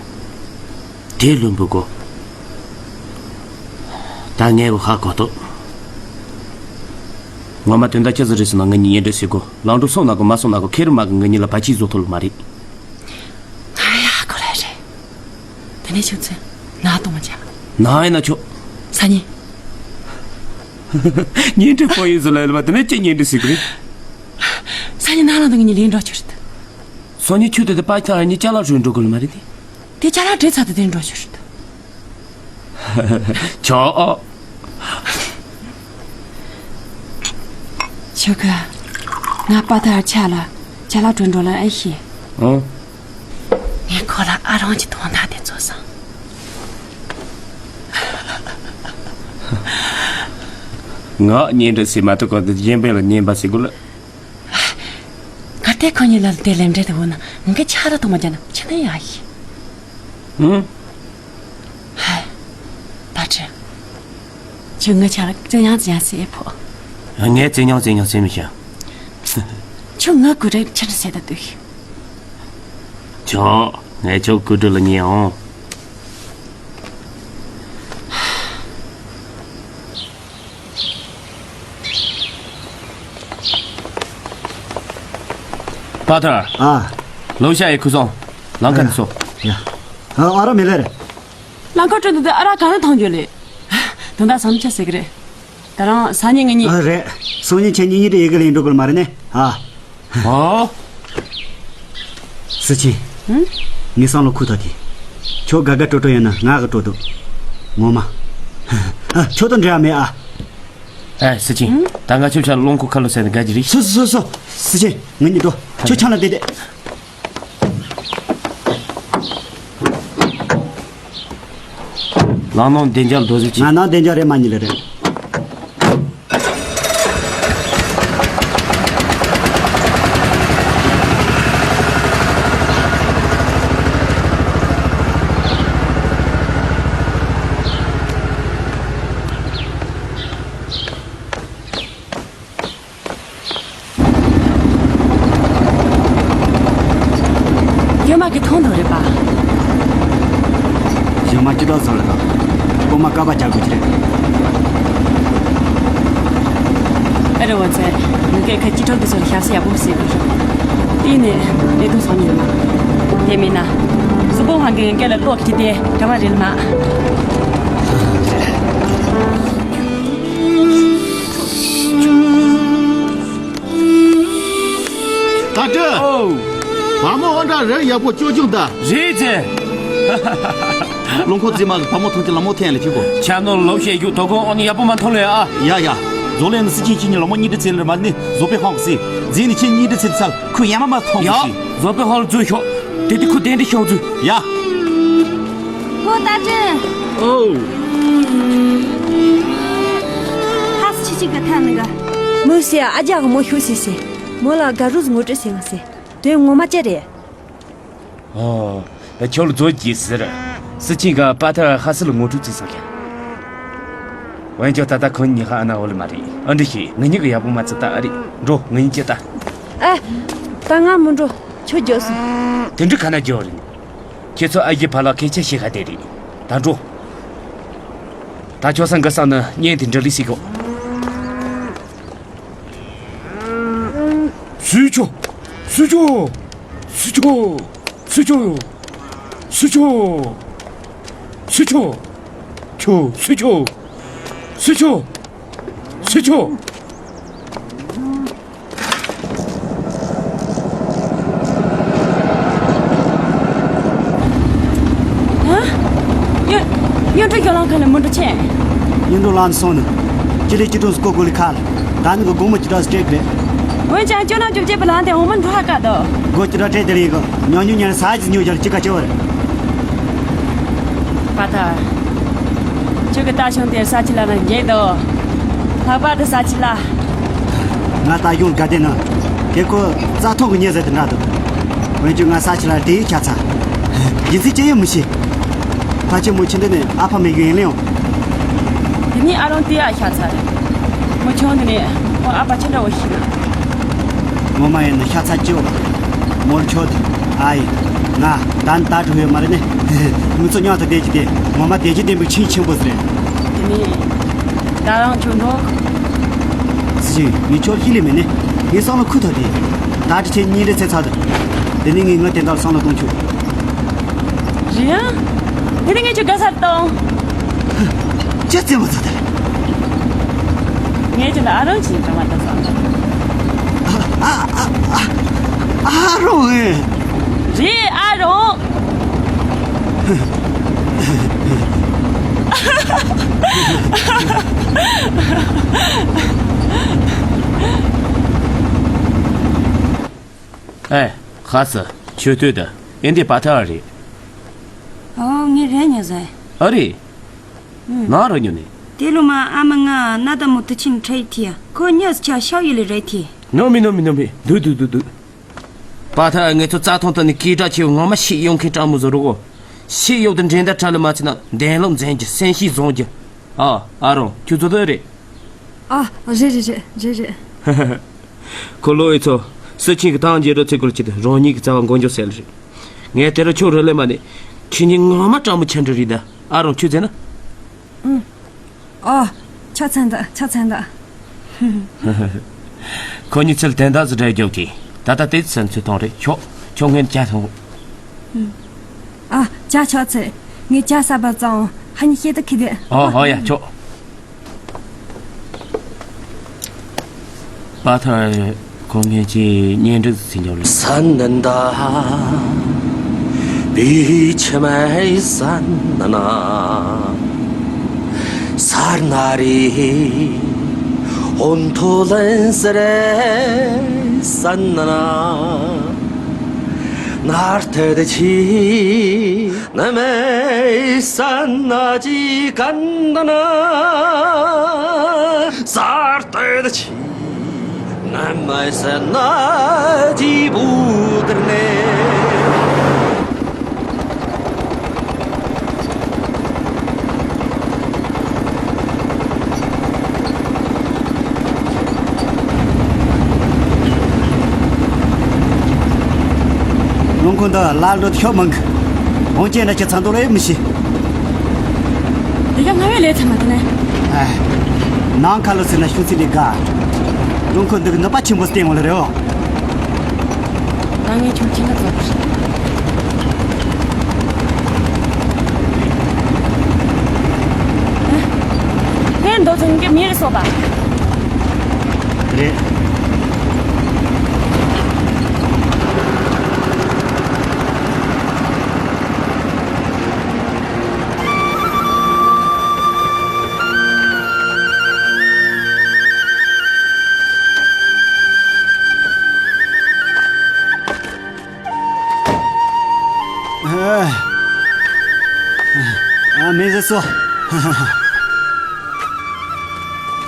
དེ་ལུམ་བུ་གོ། ད་ངས་གོ་ཧ་གོ་ཐུབ། ངོ་མ་དོན་དག་ཅི་ཟིག་རེད་ཟེར་ན། ང་གཉིས་གཉེན་སྒྲིག་བྱེད་དགོས། ལམ་འགྲོ་སོང་ན་གོ་མ་སོང་ན་གོ། ཁེ་རི་མ་གི་ང་གཉིས་ལ་བར་ཆད་བཟོ་ཐུབ་ལ་མ་རེད། ང་ཡ་ཧ་གོ་ལེ་རེད། དེ་ནས་ཆུ་ཚོད་ན་གཏོང་མ་བྱ། ན་ཡིན་ན་ཆོག་སང་ཉིན། གཉེན་སྒྲིག་པོ་ཡིན་ཟེར་ལ་ཡོད་པ་དེ་ནས་ཅི་གཉེན་སྒྲིག་བྱེད་གི་རེད། སང་ཉིན་ན་ལ་འདི་ངེད་གཉིས་ལེན་འགྲོ་ཆོག་རེད། སང་ཉིན་ཆུ་དེ་དེ་པ་ཁྱ་གཉིས་ཅ་ལག་བཟོས་འགྲོ་དགོས་ལ་མ་རེད་དེ། དེ་ཅ་ལག་བྲེལ་ཚར་དུས་དེ་འགྲོ་ཆོག་རེད། ཆོག་ཨོ། ཆོག་གི། ང་པ་ཐར་ཆ་ལ་ཅ་ལག་བྲོས་འགྲོ་ལ་ཨེ་ཤེས། ཨོ། ངས་ཁོ་ལ་ཨ་རང་གི་དོན་དག་དེ་ཚོ་བསམ། ང་གཉེན་སྒྲིག་བྱེད་མ་ཐུབ་གོ་དེ་གཞན་པ་ལ་གཉེན་པ་བྱེད་དགོས་ལ། གལ་ཏེ་ཁོ་གཉིས་ལ་དེ་ལན་འདྲེ་དེ་འོ་ན་ངས་ཆ་ར་གཏོང་མ་རྒྱག་ན་ཆི་ནས་ཡག་ཡིན། ཨང་། ཧའི། པ་ཁྲི། ཁྱོད་ངའི་ཆ་ལ་བརྩེ་ཉང་བརྩེ་ཉང་ཟེར་ཕོ། ངས་བརྩེ་ཉང་བརྩེ་ཉང་ཟེར་མི་ཤེས། ཁྱོད་ངའི་གོས་དྲ་ཆི་འདྲ་ཟེར་ད་འདུག་ཆོག་ངས་ཁྱོད་གོས་དྲ་ལ་ཉན་ཨང་། པ་ཐར། ཨ། ལོ་ཤ་ཡི་ཁུ་སོང་། ལང་ཀ་ནས་སོ། ཡ། ཨ། ཨ་ར་མི་ལེ་རེད། ལང་ཀ་སྤྲོད་འདུག་ཨ་ར་ག་ནས་ཐོན་རྒྱུ་ལེ། དོན་དག་བསམ་འཆར་ཟེར་གི་རེད། ད་རང་སང་ཉིན་ང་གཉིས། ཨ་རེད། སང་ཉིན་ཁྱེད་གཉིས་གཉིས་དེ་ཡི་གེ་ལེན་འགྲོ་དགོས་མ་རེད་ནས་ཨ། ཨོ། སི་ཆིན། ཧུམ། ངའི་བསམ་བློ་ཁུག་ཐག་གི། ཁྱོད་དགའ་དགའ་སྤྲོ་སྤྲོ་ཡོད་ན་ང་གི་སྤྲོ་འདུག་ངོ་མ། ཨ། ཁྱོད་དང་འབྲེལ་བ་མེད་ཨ། ཨེ་སི་ཆིན། ཧུམ། ད་ང་ཁྱོད་ཆ་ལོང་ཁུ་ཁ་ལོ་ཟེར་ནས་དགའ་གི་རེད། སོ་སོ་སོ་སོ། སི་ཆིན། ང་གཉིས་འགྲོ། ཁྱོད་ཆང་ལ་བསྡད་བསྡད། ལག་ནང་བདེ་འཇགས་རྡོ་གཟུགས་ཀྱི། ང་ནང་བདེ་འཇགས་རེད་མ་ཉིད་ལ་རེད། ཡོད་མ་གི་མཐོང་འདུག་རེད་པ། ཞི་མ་ཅི་ལྟར་བཟོ་རེད་དང་། སློབ་མ་ཀ་པ་བྱ་དགོས་ཀྱི་རེད། ཨ་རེ་འོ་ཚེ། ངི་གེ་ཁ་ཅི་ཁྲོ་འདི་ཚོར་ཞབས་ཞུ་ཡག་པོ་བྱེད་དགོས་རེད། དེ་ནས་ལས་དོན་སོང་ཉིན་མ། དེ་མིན་ན། གཟུགས་པོ་ཧང་གི་ངན་སྐད་ལ་ལོག་ཁྱི་དེ་ག་བ་རེད་མ། ད་དྲི། ཨོ། བ་མོ་ཨོ་འདྲ་རེ་ཡག་པོ་ཅོ་ཅུང་ད། རེད་ཟེ། ལུང་ཁོ་རྫི་མ་གི་བ་མོ་ཐང་ཅི་ལ་མོ་ཐེན་ལ་ཅི་གོ། ཆ་ནོར་ལོ་བཤད་རྒྱུ་དོ་དགོང་ཨོ་ནི་ཡག་པོ་མ་མཐོང་ལེ་ཨ། ཡ་ཡ། བཟོ་ལེན་ནི་སི་ཆིན་ཁྱི་གཉིས་ལ་མོ་གཉིས་དྲི་ཚེ་ལ་མ་ནི་བཟོ་པའི་ཧོང་སི། རྫི་ནི་ཁྱི་གཉིས་དྲི་ཚེ་ཚལ་ཁུ་ཡ་མ་མ་ཐོང་ཡ། སི། བཟོ་པའི་ཧོང་ལ་འཛུལ་ཤོག་དེ་དུས་ཁུ་དེ་འདྲི་ཤོག་འཛུལ། ཡ། ཨོ་ད་དྲི། ཨོ། ཧ་སི་ཆི་ཆི་ག་ཐ་ནི་ག་མོ་སི་ཨ་ཅག་གི་མོ་ཤོ་སི་སི། མོ་ལ་ག་རུ་ངོ་སྤྲོད་སི་ང་སི། དོན་ངོ་མ་ཅི་རེད། ཨོ། ཁྱོད་ལ་མཛོད་ཀྱི་ཟེར། སི་ཆིན་ག་པ་ཐར་ཧ་སི་ལ་ངོ་སྤྲོད་བྱས་སོང་ཀྱང་། འོན་ཀྱང་ད་ལྟ་ཁོང་གཉིས་ཧ་ཨ་ན་འོ་ལ་མ་རེད། ཨ་འདྲི་ཤི་ང་གཉིས་ཀྱི་ཡག་པོ་མ་ཚད་ད་ཨ་རེད། འགྲོ་ང་གཉིས་ཀྱི་ད། ཨ། ད་ང་མི་འགྲོ། ཁྱོད་རྒྱོབ་སོང་། དེ་འདྲི་ཁ་ན་རྒྱོབ་རེད། ཁྱེད་ཚོ་ཨ་ཡེ་ཕ་ལ་སྐད་ཆ་བཤད་ཁ་དེ་རེད། ད་འགྲོ། ད་ཁྱོད་སང་གི་སང་ནི་བརྙན་དེ་འདྲ་ལས་སྲིད་གོ། སུ་ཁྱོད། སུ་ཁྱོད། སུ་ཁྱོད། སུ་ཁྱོད། སུ་ཁྱོད། སུ་ཁྱོད། ཁྱོད་སུ་ཁྱོད། སུ་ཁྱོད། སུ་ཁྱོད། ཧ། གཡུ། གཡུ་འབྲུག་ཁྱོད་རང་ཁ་ལ་མི་འགྲོ་ཆེ། གཡུ་འབྲུག་ལམ་སོང་ནི། ཅི་ལས་ཅི་གྲོང་སྐོར་དགོས་ལི་ཁ་ལ། ད་ནི་གི་དགོང་མོ་ཅི་འདྲ་སྤྲད་པས། འོན་ཀྱང་ཁྱོད་རང་བཅོ་བརྒྱད་པའི་ལམ་དེ་འོ་མ་འགྲོ་ཧ་དཀའ་དོ། སྒོ་ཅི་འདྲ་སྤྲད་དེ་རེད་གི། ཉོ་ཉོ་ཉར་ས་ཅི་ཉོ་རྒྱལ་ཅི་ག་ཅི་བར། པ་ཐར། ཁྱོད་ཀྱི་རྟ་ཤིང་དེ་ས་ཆི་ལ་ན་འགྱེལ་དོ། ལྷག་པར་དུ་ས་ཆི་ལ། ང་རྟ་གཞུང་དགའ་ལྡན་ནི། དེ་ཁོ་རྩྭ་ཐོག་གི་ཉེ་ཟེར་དེ་འདྲ་འདུག་འོན་ཀྱང་ང་ས་ཆི་ལ་དེའི་ཆ་ཚ། རྒྱུ་མཚན་ཅི་ཡང་མི་ཤེས། ཕ་ཆེན་མོ་ཆེ་འདི་ནི་ཨ་ཕ་མེད་གི་ཡིན་ལེའང་། དེ་ནི་ཨ་རོང་དེ་ཨ་ཤ་ཚ་རེད། མོ་ཆུང་འདི་ནི་ཁོ་ཨ་ཕ་ཆེ་འདྲ་བོ་ཞིག་ན། ངོ་མ་ཡིན་ན་ཤ་ཚ་སྐྱེ་བོ། མོར་ཆོད། ཨ་ཡེ། ང་ད་ནི་ད་འགྲོ་ཡོད་མ་རེད་ནི། ང་ཚོ་མཉམ་དུ་བསྡད་ཀྱི་དེ་ངོ་མ་བདེ་སྐྱིད་ལྡན་པའི་ཁྱིམ་ཆེན་པོ་ཟེར། དེ་ནི་ད་རང་ཁྱོད་འགྲོ། སྲིད་ཅིང་ངས་ཁྱོད་ཤི་ལས་མེད་ནི། ངའི་བསམ་བློ་ཁུ་ཐོག་དེ། ད་ཁྲི་ཆེན་གཉིས་རེ་ཚེ་ཚར་དུ། དེ་ནི་ངས་ངའི་དེ་འདྲ་བསམ་བློ་གཏོང་ཆོག་རེད་ཨ། དེ་ནི་ངས་ཁྱོད་དགའ་སར་གཏོང་། ཅི་རྩེད་མོ་ཚོ་དེ། ངས་ཁྱོད་ལ་ཨ་རོང་ཆེན་དྲང་བ་དང་བསམ། ཨ་ཨ་ཨ་ཨ་རོང་ཨེ། རེད་ཨ་རོང་། ཨེ། ཧ་སི། ཆོས་སྟོད་དུ་ཨེ་འདི་པ་ཐར་རེད། ཨོ་ངས་རེད་ཉོ་ཟེར། ཨ་རེད། ང་རང་ཉོ་ནས། དེ་ལོ་མ་ཨ་མ་ང་ན་ད་མོ་དུ་ཆིན་ཁྲའི་ཐི་ཡ་ཁོ་ཉོས་ཆ་ཤའུ་ཡི་ལི་རེད་ཐི། ནོ་མི་ནོ་མི་ནོ་མི་འདུག་འདུག་འདུག་འདུག་པ་ཐར་ངེད་ཚོ་རྩྭ་ཐང་དུ་ནི་སྐད་གྲགས་ཆེ་བའི་ངོ་མ་ཤེས་ཡོང་མཁན་སྤྲང་མོ་བཟོ་རོགས། ཤེས་ཡོད་དུ་འགྲན་ཟླ་བྲལ་ལ་མ་ཚད་ན་འདན་ལོག་འཛིན་རྒྱུ་སེམས་ཤེས་བཟང་རྒྱུ། ཨ་ཨ་རོང་ཁྱོད་ཚོ་དོ་རེད། ཨ་རེད་རེད་རེད་རེད་རེད། ཁོ་ལོ་ཡི་ཚོ་སྲིད་ཆེན་གྱི་ཐང་རྒྱལ་རོ་ཚེ་སྐོར་གྱི་རང་ཉིད་ཀྱི་རྩ་བ་མགོ་འཇོག་སེལ་རེད། ངས་དེ་རུ་ཁྱོད་རི་ལས་མ་ནས་ཁྱེད་ཉིད་ངོ་མ་སྤྲང་མོ་ཆེན་འདྲ་རེད་ད། ཨ་རོང་ཁྱོད་ཟེར་ན། ཨ། ཆ་ཚང་ད་ཆ་ཚང་ད། ཁོ་གཉིས་ཚུལ་དེ་འདྲ་ཟིག་འདྲ་རྒྱོབ་གི། ད་ལྟ་དེ་ཚུལ་ཚུལ་གཏོང་རེད་ཆོག་ཁྱོད་ངན་ཅག་སོང་། ཨ་ཅག་ཆོག་ཚེ། ངས་ཅག་ས་པ་ཙང་ཧ་ནི་ཤེས་ད་ཁི་དེ། ཨོ་ཧོ་ཡ་ཆོག་པ་ཐར་ཁོང་ངེད་ཀྱི་གཉེན་སྒྲིག་ཟིན་ཡོད་ལ། ས་ནན་ད་བི་ཆི་མའི་ས་ནན་ན་ས་ན་རི་ཧོན་ཐོ་ལན་སི་རེ་ས་ནན་ན་ནར་ཐེ་དེ་ཆི། ནམ་ས་ན་ཅི་ཀན་ད་ན། ས་རྟེ་ད་ཆི། ནམ་ས་ན་ཅི་བུ་དར་ནེ། རླུང་ཁུང་འདི་ལ་ལོ་ཤོག་མང་གི། འོང་ཅེ་ན་ཁྱེད་ཚང་དུ་ལོ་ཡོད་མི་ཤེས། དེ་ག་ང་བས་ལས་ཚང་མ་དེ་ནས། ཨ། ནང་ཁ་ལོ་ཟེར་ན་ཤུགས་ཚིག་ལས་དགའ། རླུང་ཁུང་འདི་གི་ནུས་པ་ཆེན་པོ་སྟེང་འོང་ལ་རེད་འོ། ད་ངས་ཁྱོད་ཁྱེད་ལ་བཙོག་པ་རེད། ངས་མདོ་ཚན་གྱི་མི་རེད་སོ་པ། རེད། ཨ། མེ་ཟེར་སོ།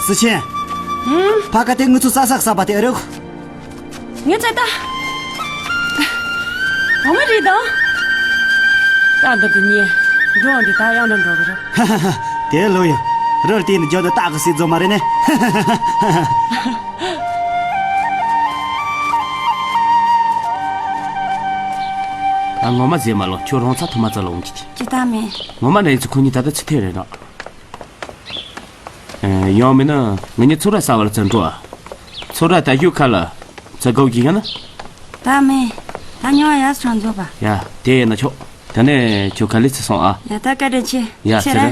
སི་ཆེན། ཧུམ། ཕ་ག་དེ་ངུ་ཚུ་ས་ས་ས་པ་དེ་རེད། ངས་བཙལ་ད། འོ་མ་རེད་དང་། ད་འདི་དུ་ཉེ། འགྲོ་འདི་ད་ཡང་འགྲོ་འགྲོ་གི་རེད། དེ་ལོ་ཡ། རོལ་དེ་ནི་རྒྱ་དུ་སྟག་གི་སྲིད་རྫོ་མ་རེད་ནི། ད་ ངོ་མ་ཟེར་མ་ལོ། ཁྱོད་རང་ཚ་ཐོག་མ་ཙ་ལ་འོང་གི་ཅི། ཅི་ད་མེད། ངོ་མ་ནས་ཚོ་ཁོ་གཉིས་ད་ལྟ་ཚུ་ཐེ་རེད་ར། ཡང་མིན་ན་ང་གཉིས་ཚོ་ར་ས་བར་ཙ་འགྲོ་ཨ། ཚོ་ར་ད་ཞུ་ཁ་ལ་ཙ་གོ་གི་ཡང་ན། ད་མེད། ད་ཉོ་ཡ་སོང་འགྲོ་པ། ཡ་དེ་ཡིན་ན་ཆོག་ད་ནས་ཁྱོད་ག་ལེ་ཚེ་སོང་ཨ། ཡ་ད་བཀའ་དྲིན་ཆེ། ཡ་ཚེ་ར།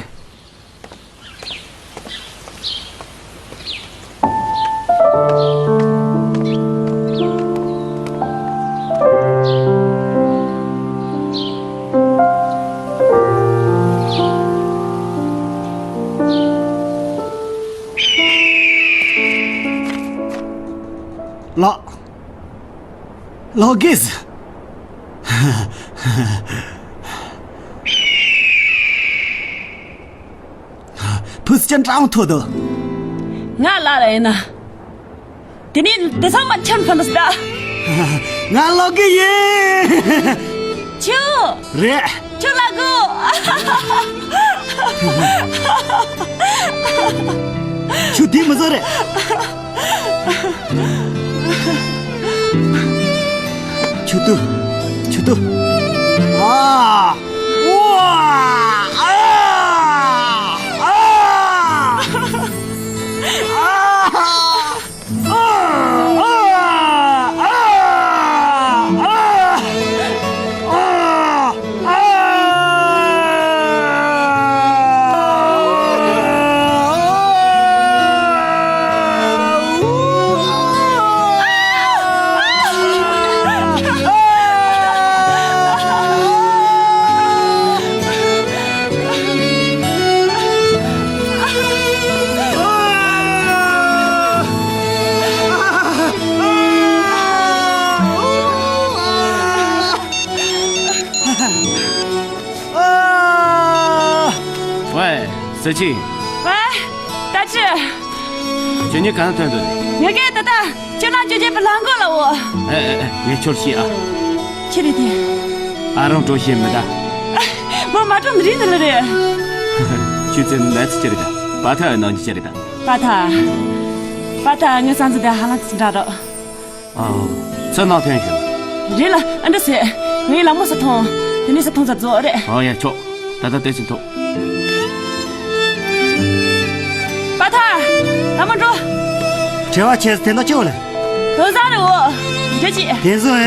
ལགས། ལགས་གིས། བུ་སི་ཅན་ཀྲང་ཐོ་དོ། ང་ལ་ར་ཡིན་ན། དེ་ནས་དེ་ཚང་མ་ཁྱོད་ཕན་ད། ང་ལོག་གི་ཡིན། ཁྱོད། རེད། ཁྱོད་ལ་གོ། ཁྱོད་དེ་མི་བཟོ་རེད། ཆུ་ཏུ། ཆུ་ཏུ། ཨ། ཨ། ཝེ། སི་ཆིན། ཝེ། ད་ཅི། ཁྱོད་གཉིས་གང་ཐོན་འདུག་ངས་ཀྱིས་ད་ལྟ་ཁྱོད་རང་ཁྱོད་རྒྱལ་པོ་ལྷ་འགོ་ལ་འོ། ཨེ་ཨེ་ཨེ། ངས་ཁྱོད་ཤེས་ཨ། ཁྱེད་རེད་དེ། ཨ་རང་གྲོ་ཤེས་མི་ད། མོ་མ་གྲོ་འདི་རིང་འདི་ལ་རེད། ཁྱོད་ཚེ་ནད་ཚི་ཅི་རེད་ད། པ་ཐ་ནང་གི་ཅི་རེད་ད། པ་ཐ། པ་ཐ་ངའི་བསམ་ཚུལ་དེ་ཧ་ལམ་ཅི་འདྲ་རོགས། ཨ། ཚུར་ནང་ཐོན་ཞུ། རེད་ལ་ཨ་འདྲ་ཟེར། ངའི་ལག་མོ་ས་ཐོང་། དེ་ནས་ས་ཐོང་ས་རྫོགས་རེད། ཨ་ཡ་ཆོག་ད་ལྟ་དེ་ཕྱིན་ཐུབ། པ་ཐ། ལ་མ་འགྲོ། བྲེལ་བ་ཆེ་དེ་འདྲ་ཅི་བ་ལ། དོ་ཟ་རེ་འོ། འདྲ་ཅི། དེ་བཟོ་ཡ།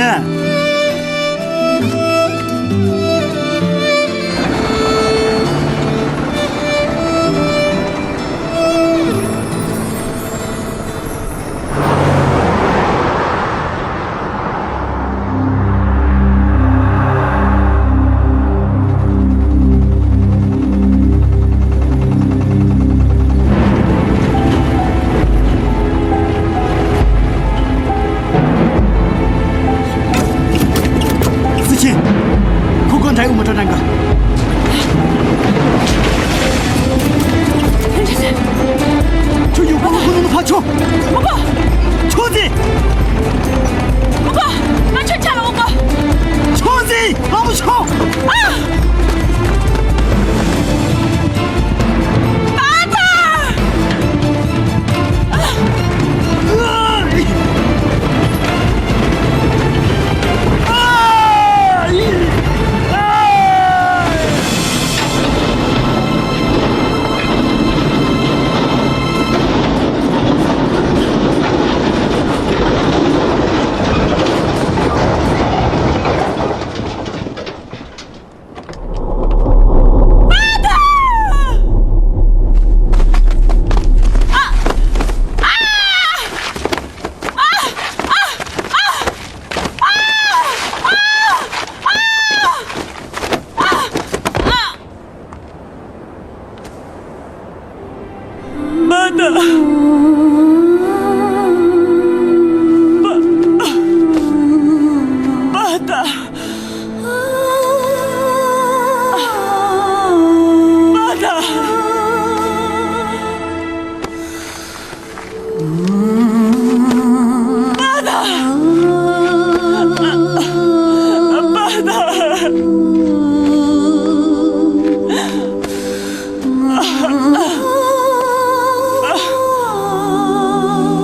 སུ་ཆེ། ཁོ་ཁོ་འདྲ་ཡོད་མ་འགྲོ་ནང་ག་ཁྱོད་ཡོད་པ་ལ་ཁོ་ནང་ཕ་ཆོ། མ་གོ་ཆོ་ཟི། མ་གོ་ང་ཆོ་ཆ་ལ་འོ་གོ་ཆོ་ཟི། ཨ་མ་ཆོ། ཨ།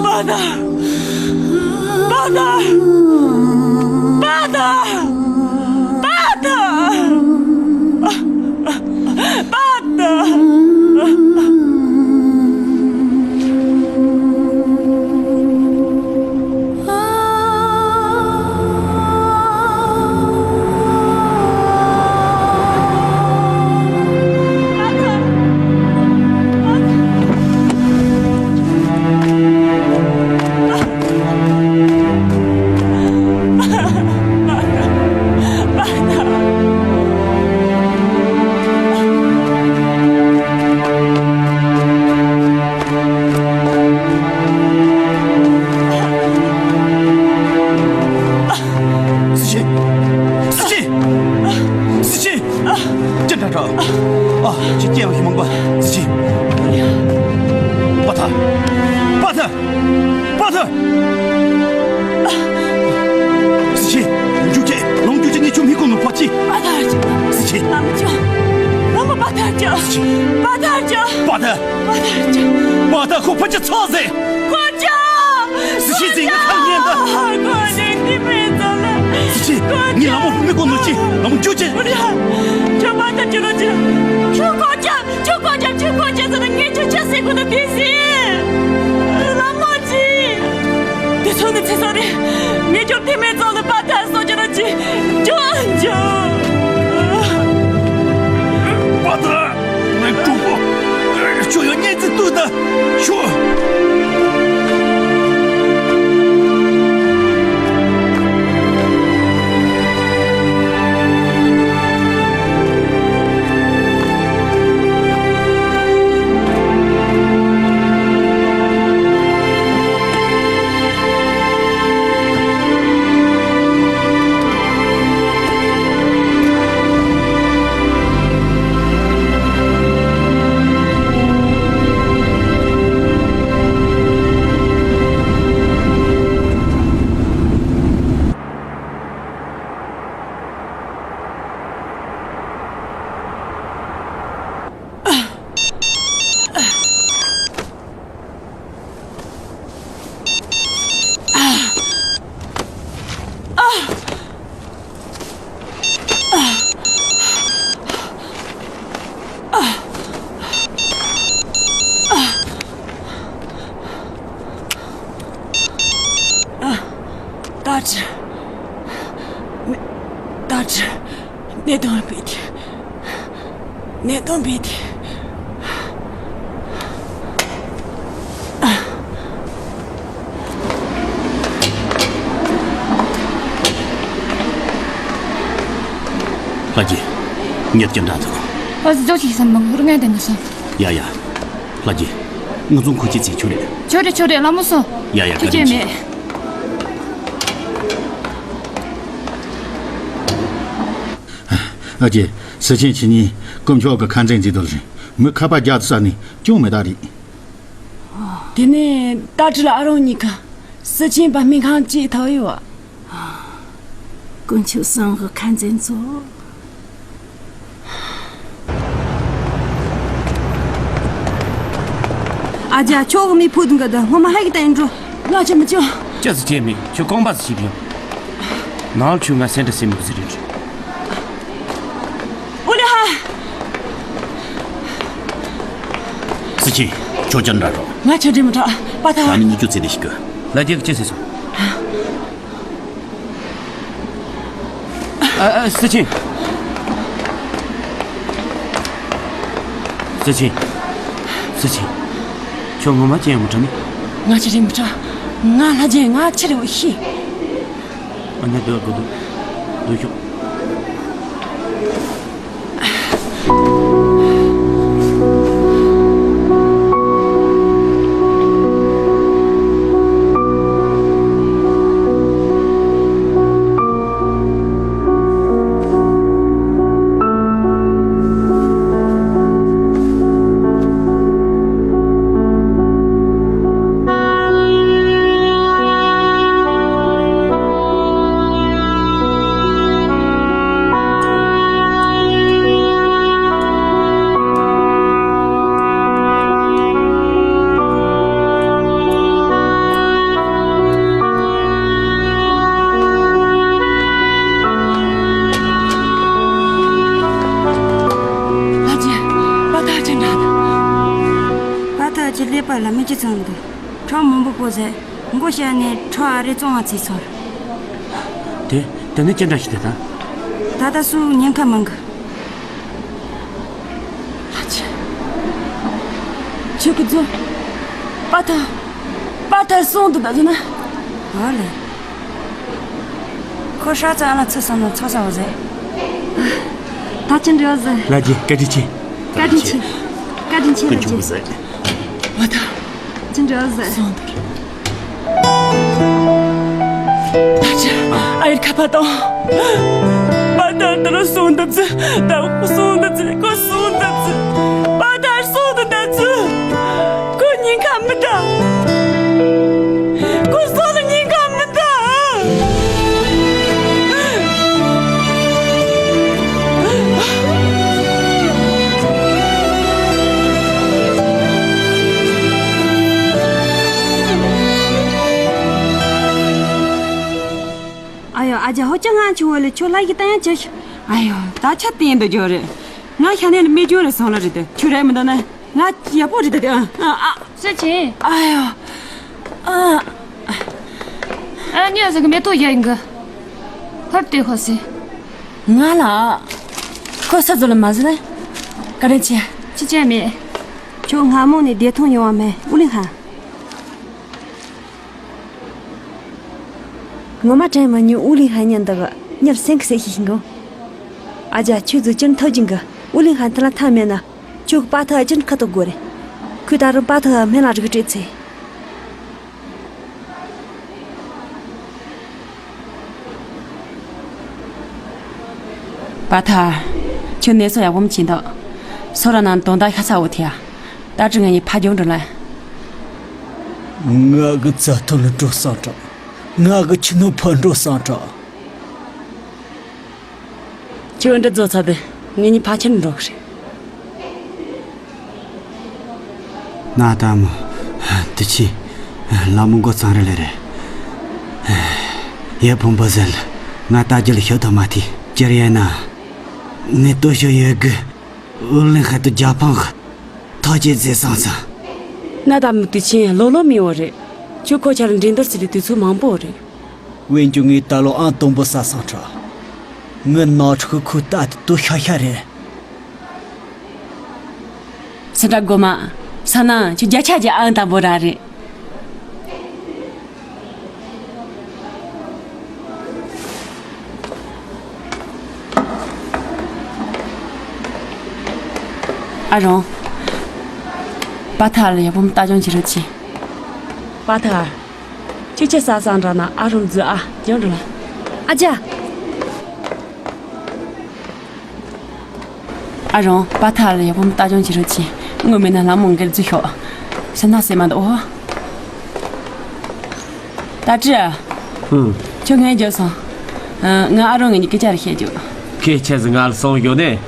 པ་ཐ། པ་ཐ། པ་ཐ། པ་ཐ། པ་ཐར་ཅོ། པ་ཐར། པ་ཐར་ཅོ། པ་ཐར་ཁོ་ཕ་ཅི་ཚོགས་ཟེར། ཁོ་ཅོ། སི་ཆི་ཟིན་གི་ཐག་ཉན་ད། ཁོ་ཅོ་འདི་མེད་ཙམ་ལ། སི་ཆི། ངའི་ལ་མོ་མི་གོ་ནོ་ཅི་ལ་མོ་ཅོ་ཅི། ཁོ་ཅོ། ཁོ་ཅོ། ཁོ་ཅོ། ཁོ་ཅོ། ཁོ་ཅོ་ཟེར་ན་ངས་ཁྱོད་ཅི་ཟེར་གོ་ནོ་དེ་ཟིན། ལ་མོ་ཅི། དེ་ཚོ་ནི་ཚེ་ས་རེད། ངས་ཁྱོད་དེ་མེད་ཙམ་ལ་པ་ཐར་སོ་ཅི་ར་ཅི། ཅོ་ཅོ། པ་ཐར། ང་གྲོགས་པོ། ཁྱོད་ཡང་གཉེན་ཚིག་ལྟོས་ད། ཁྱོད། ད་ཅི། ད་ཅི། གནད་དོན་སྤེལ་ཏེ། གནད་དོན་སྤེལ་ཏེ། ལྷ་རྒྱལ། ཉེར་གྱི་འདྲ་འདུག་ཨ་ཟི་ཇོ་ཞིག་བསམ་མང་ཧུར་ངན་དེ་ནི་སོང་། ཡ་ཡ། ལྷ་རྒྱལ། ང་ཚོ་ཁོ་ཅི་ཚིག་ཆོད་རེད། ཆོད་རེད་ཆོད་རེད་ལ་མོ་སོང་། ཡ་ཡ། ཁྱི་བཀའ་དྲིན་ཆེ། མེད། ཨ་ཅེ། སི་ཆེན་ཁྱེད་གཉིས་དཀོན་མཆོག་གི་ཁ་འཛིན་མཛད་དོ་རེད། མི་ཁ་པར་རྒྱག་ས་ནི་ཅུང་མེད་ད་རེད། དེ་ནས་ཏ་ཀྲི་ལ་ཨ་རོང་གཉིས་ཀ་སི་ཆེན་པ་སྨན་ཁང་ཅིག་ཐོབ་ཡོད། དཀོན་མཆོག་གསུམ་གི་ཁ་འཛིན་ཚོ། ཨ་ཅག་ཁྱོད་ཀྱི་མི་ཕུད་འགའ་ད་སྔོན་མ་ཧ་གི་ད་ཡིན་འགྲོ། ང་ཅི་མི་ཅོ། ཅི་ཟིག་བྱས་མེད། ཁྱོད་རྐང་པ་ཟིག་ཞིག་ཡོང་། ནང་ཁྱོད་ང་སེམས་ཁྲལ་སེམས་མི་ཟིག་རེད། ཨོ་ལེ་ཧ། སི་ཆེན། ཁྱོད་ཅི་འདྲ་རོ། ང་ཆ་འདྲི་མི་དྲག་པ་ད། ད་ནི་ཉི་ཅུ་ཚེ་ལས་ཤིག་གི། ལ་རྒྱ་གི་ཅི་ཟེར་སོང་། ཨ། ཨ། སི་ཆེན། སི་ཆེན། སི་ཆེན། ཁྱོད་ངོ་མ་ཅི་ཡང་མི་དྲན་ནི། ང་ཅི་རེད་མི་དྲན། ང་ལྷ་རྒྱལ་ང་ཆི་རེད་འོ་ཤི། ཨ་ནི་སྡོད་དགོས་འདུག་སྡོད་ཤོག་ཨ་ཅེ། པ་ཐག་ཅི་འདྲ་འདུག་པ་ཐག་ཅི་ཀླད་པ་ལ་མི་ཅི་ཚང་འདུག་ཁྲག་མང་པོ་བོར་ཟེར། མགོ་བཤལ་ནས་ཁྲག་ཨ་རེ་བཙོང་བ་ཚིག་ཚར། དེ། དེ་ནི་ཅི་འདྲ་ཞིག་རེད་ད། ད་ལྟ་སུ་ཉེན་ཁ་མང་གི། ལྷ་ཆེ། ཆོས་ཀྱི་མཛོད། པ་ཐར། པ་ཐར་སོང་འདུག་ད་ཟེར་ན། ཨ་ལེ། ཁོ་ཧྲ་ཙ་ཨ་ལ་ཚུར་སོང་ན་ཚོགས་ས་བ་ཟེར། ད་ཅི་འདྲ་བ་ཟེར། ལྷ་རྒྱལ་བཀའ་དྲིན་ཆེ། བཀའ་དྲིན་ཆེ། བཀའ་དྲིན་ཆེ་ལྷ་རྒྱལ། བ་ད། ཅི་འདྲ་བ་ཟེར། སོང་འདུག་ད་ཅི་ཨ་ཡེར་ཁ་པར་བཏང་། པ་ཐར་ད་རུང་སོང་འདུག་ཟེར། ད་སོང་འདུག་ཟེར། ཁོ་སོང་འདུག་ཟེར། པ་ཐར་སོང་འདུག་ཟེར། ཁོ་ཉེན་ཁ་མི་འདྲ། ཁོ་སོང་ལ་ཉེན་ཁ་མི་འདྲ། ཨ་ཅག་ཧོ་ཅག་ང་ཆུང་བ་ལས་ཁྱོད་ལྷ་ཡི་ལྟ་ཡང་ཅི་ཞིག་ཨ་ཡོ་ད་ཆ་བསྟན་འདུག་རྒྱུ་རེད། ང་ཤ་ནས་ལ་མི་རྒྱུ་རེད་སོང་ལ་རེད་དེ་ཁྱོད་རེད་མི་འདུག་ན་ང་ཡག་པོ་རེད་དེ་ཨ་ཨ། སུ་ཆེ། ཨ་ཡོ། ཨ། ཨ་ཉི་ཟིག་གི་མེ་ཏོག་ཡ་ཡིན་གི་ཧར་དེ་ཧོ་སི། ང་ལ། ཁོ་ས་ཚོ་ལ་མ་ཟི་ལ། བཀའ་དྲིན་ཆེ། ཅི་བྱས་མེད། ཁྱོད་སྔ་མོ་ནས་བདེ་ཐང་ཡོང་བ་མེད་ཨུ་ལི་ཧ། ངོ་མ་དྲན་མ་མྱོང་ཨུ་ལི་ཧ་ཉན་འདི་གི་མྱུར་སེང་གི་སེ་ཤི་ཤིང་གོ། ཨ་ཅག་ཁྱོད་ཚོ་ཅི་ཐོ་ཅིང་གི་ཨུ་ལི་ཧ་ཐ་ལ་ཐ་མེད་ན། ཁྱོད་ཀྱི་པ་ཐ་ཅི་ཁ་ཐོག་དགོ་རེད། ཁོས་ད་རུང་པ་ཐ་སྨན་ལ་རིག་སྤྲད་ཚེ། པ་ཐ། ཁྱོད་ནད་གསོ་ཡག་པོ་མི་བྱེད་འདུག་སོ་ར་ནང་དོན་དག་ཤ་ཚ་བོ་ཐེ་ཡ། ད་ཅི་ངེད་གཉིས་ཕ་རྒྱུག་འགྲོ་ལ། ང་གི་བཙའ་ཐུབ་ལ་འགྲོ་སང་དྲག་ང་གི་ཁྱི་ནོར་ཕར་འགྲོ་སང་དྲག་ཁྱོད་འདྲི་རྫོགས་ཚར་དུས་ངེད་གཉིས་ཕ་ཁྱིམ་འགྲོ་གི་རེད། ན་ད་མོ། དུ་ཆི། ལ་མོ་མགོ་གཙང་རེ་ལེ་རེད། ཡ་བུམ་པ་ཟེར། ང་ལྟ་རྒྱུ་ལ་ཤོད་ཐོག་མ་ཐི་ཅེར་ཡན་ན། ངས་ལྟོ་ཤོད་ཡོད་གི་ཨུ་ལིན་ཧ་ཏུ་རྒྱ་ཕང་གི་ཐག་བཅད་ཟེར་སང་ས། ན་ད་མོ་དུ་ཆི་ལོ་ལོ་མི་འོ་རེད། ཁྱོད་ཁོ་ཆར་འགྲན་བསྡུར་ཟེར་ལེ་དུས་ཚོད་མང་པོ་རེད། དབེན་རྒྱུ་ངའི་ད་ལོ་ཨང་དང་པོ་ས་སང་ཁྲ། ངའི་ནག་ཁྲི་ཁུ་ཁུ་ལྟ་དེ་དུ་ཤ་ཤ་རེད། སི་ཏྲ་གོ་མ། ས་ན་ཁྱོད་བརྒྱ་ཆ་བརྒྱ་ཨང་དང་པོ་ར་རེད། ཨ་རོང་། པ་ཐར་ལ་ཡག་པོ་ལྟ་སྐྱོང་བྱེད་རོགས་གྱིས། པ་ཐར། ཁྱོད་ཆ་ས་སང་འདྲ་ན་ཨ་རོང་འཛུལ་ཨ་ཡོང་འགྲོ་ལ། ཨ་ཅག་ཨ་རོང་པ་ཐར་ལ་ཡག་པོ་ལྟ་སྐྱོང་བྱེད་རོགས་གྱིས། དངོས་མེད་ན་ལམ་མང་གེར་འཛུལ་ཤོག་ཤ་ན་སེ་མ་འདུག་ཨོ། ད་ཅི། ཧུམ། ཁྱོད་ངའི་རྒྱབ་སོང་། ང་ཨ་རོང་ངེད་གཉིས་སྐད་ཆ་རེ་བཤད་རྒྱུ། ཁྱེད་ཆ་ཟི་ང་ལ་སོང་ཡོད་ནས།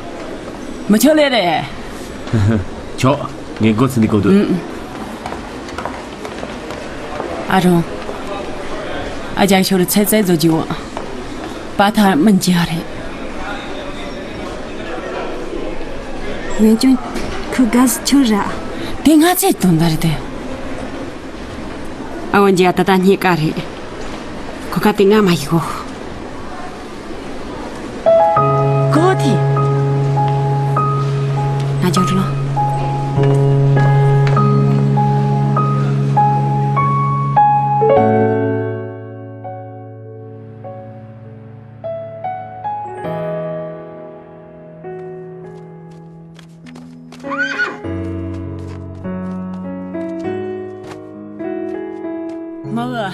མི་ཆོག་ལེ་རེད། ཆོག་ངས་སྒོ་ཚིག་འདི་བཀོད་འདུག་ཨ་རོང་། ཨ་ཅག་ཤོར་ཚེ་ཚེ་བཟོ་རྒྱུ་བོ། པ་ཐར་མི་འཇིག་རེད། ཝེ་ཅུན། ཁུ་ག་སི་ཆུ་ར། དེ་ང་ཚེ་དོན་དར་དེ། ཨ་བོ་འཇིག་ད་ད་རྙེད་ཀ་རེད། ཁོ་ཁ་དེ་ང་མ་ཡིག་གོ་གོ་དེ། ང་ཅག་ལོ། མ་འོ།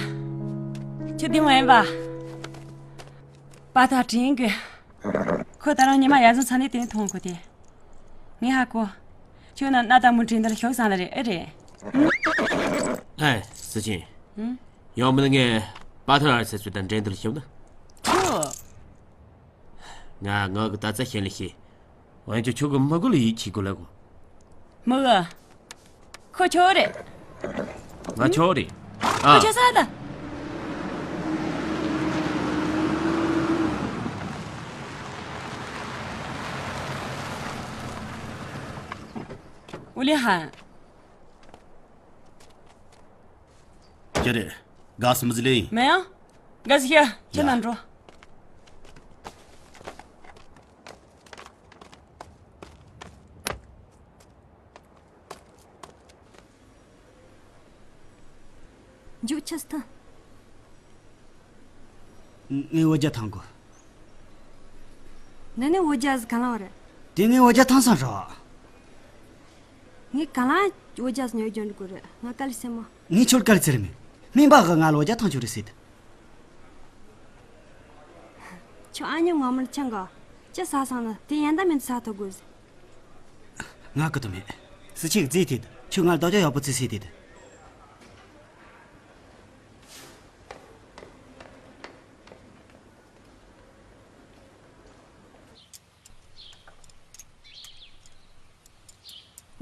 ཁྱོད་དེ་མ་ཡིན་པ། པ་ཐག་དྲན་གི་ཁོ་ད་རང་ཉི་མ་ཡར་སོང་ཚ་ནས་དེ་ནས་མཐོང་གོ་དེ། ངས་ཧ་གོ་ཁྱོད་ན་ན་ད་མུ་དྲན་འདི་ལ་ཤོག་སང་ལ་རེད་ཨེ་རེད། ཨེ། སི་ཆིན། ཡང་མིན་ན་ངས་པ་ཐར་ཨར་ཚེ་ཚོད་དང་འགྲན་བསྡུར་ཞུ་ན། ཁྱོད། ང་ངག་གི་ད་ཚ་ཤེས་ལེ་ཤེས། འོན་ཀྱང་ཁྱོད་ཀྱི་མི་གུ་ལ་ཡིད་ཆེས་དགོས་ལ་གོ་མི་གི་ཁོ་ཁྱོད་རེད། ང་ཁྱོད་རེད། ཨ། ཁོ་ཁྱོད་ས་ད། ཨུ་ལི་ཧན། ཅི་རེད། དགའ་སི་མི་ཟི་ལེ་ཡིན། མེ་ཡང་། དགའ་སི་ཤ་ཁྱེད་ནང་འགྲོ། མཇུག་ཆི་སྟེ། ངས་འོ་ཇ་ཐང་གོ །ནི་ནི་འོ་ཇ་ཟི་ག་ལང་བ་རེད། དེ་ངས་འོ་ཇ་ཐང་སང་ར། ངས་ག་ལང་འོ་ཇ་ཉོ་རྒྱུ་འགྲོ་གི་རེད། ང་དཀའ་ལས་སེ་མོ། ངས་ཁྱོད་དཀའ་ལས་ཚེ་རེ་མེད། སྨན་པ་གི་ང་ལ་འོ་ཇ་ཐང་ཆུ་རེ་སྲིད། ཁྱོད་ཨ་ཉོ་ངོ་མར་ཆང་ག་ཅི་ཟ་སང་ན་དེ་ཡན་ད་མེད་ཟ་ཐུབ་དགོས་ཟེར། ང་གི་དུ་མེད། སི་ཆིག་རྫིས་དེད། ཁྱོད་ང་ལ་རྡོ་རྒྱ་ཡག་པོ་ཚིག་སྲིད་དེད།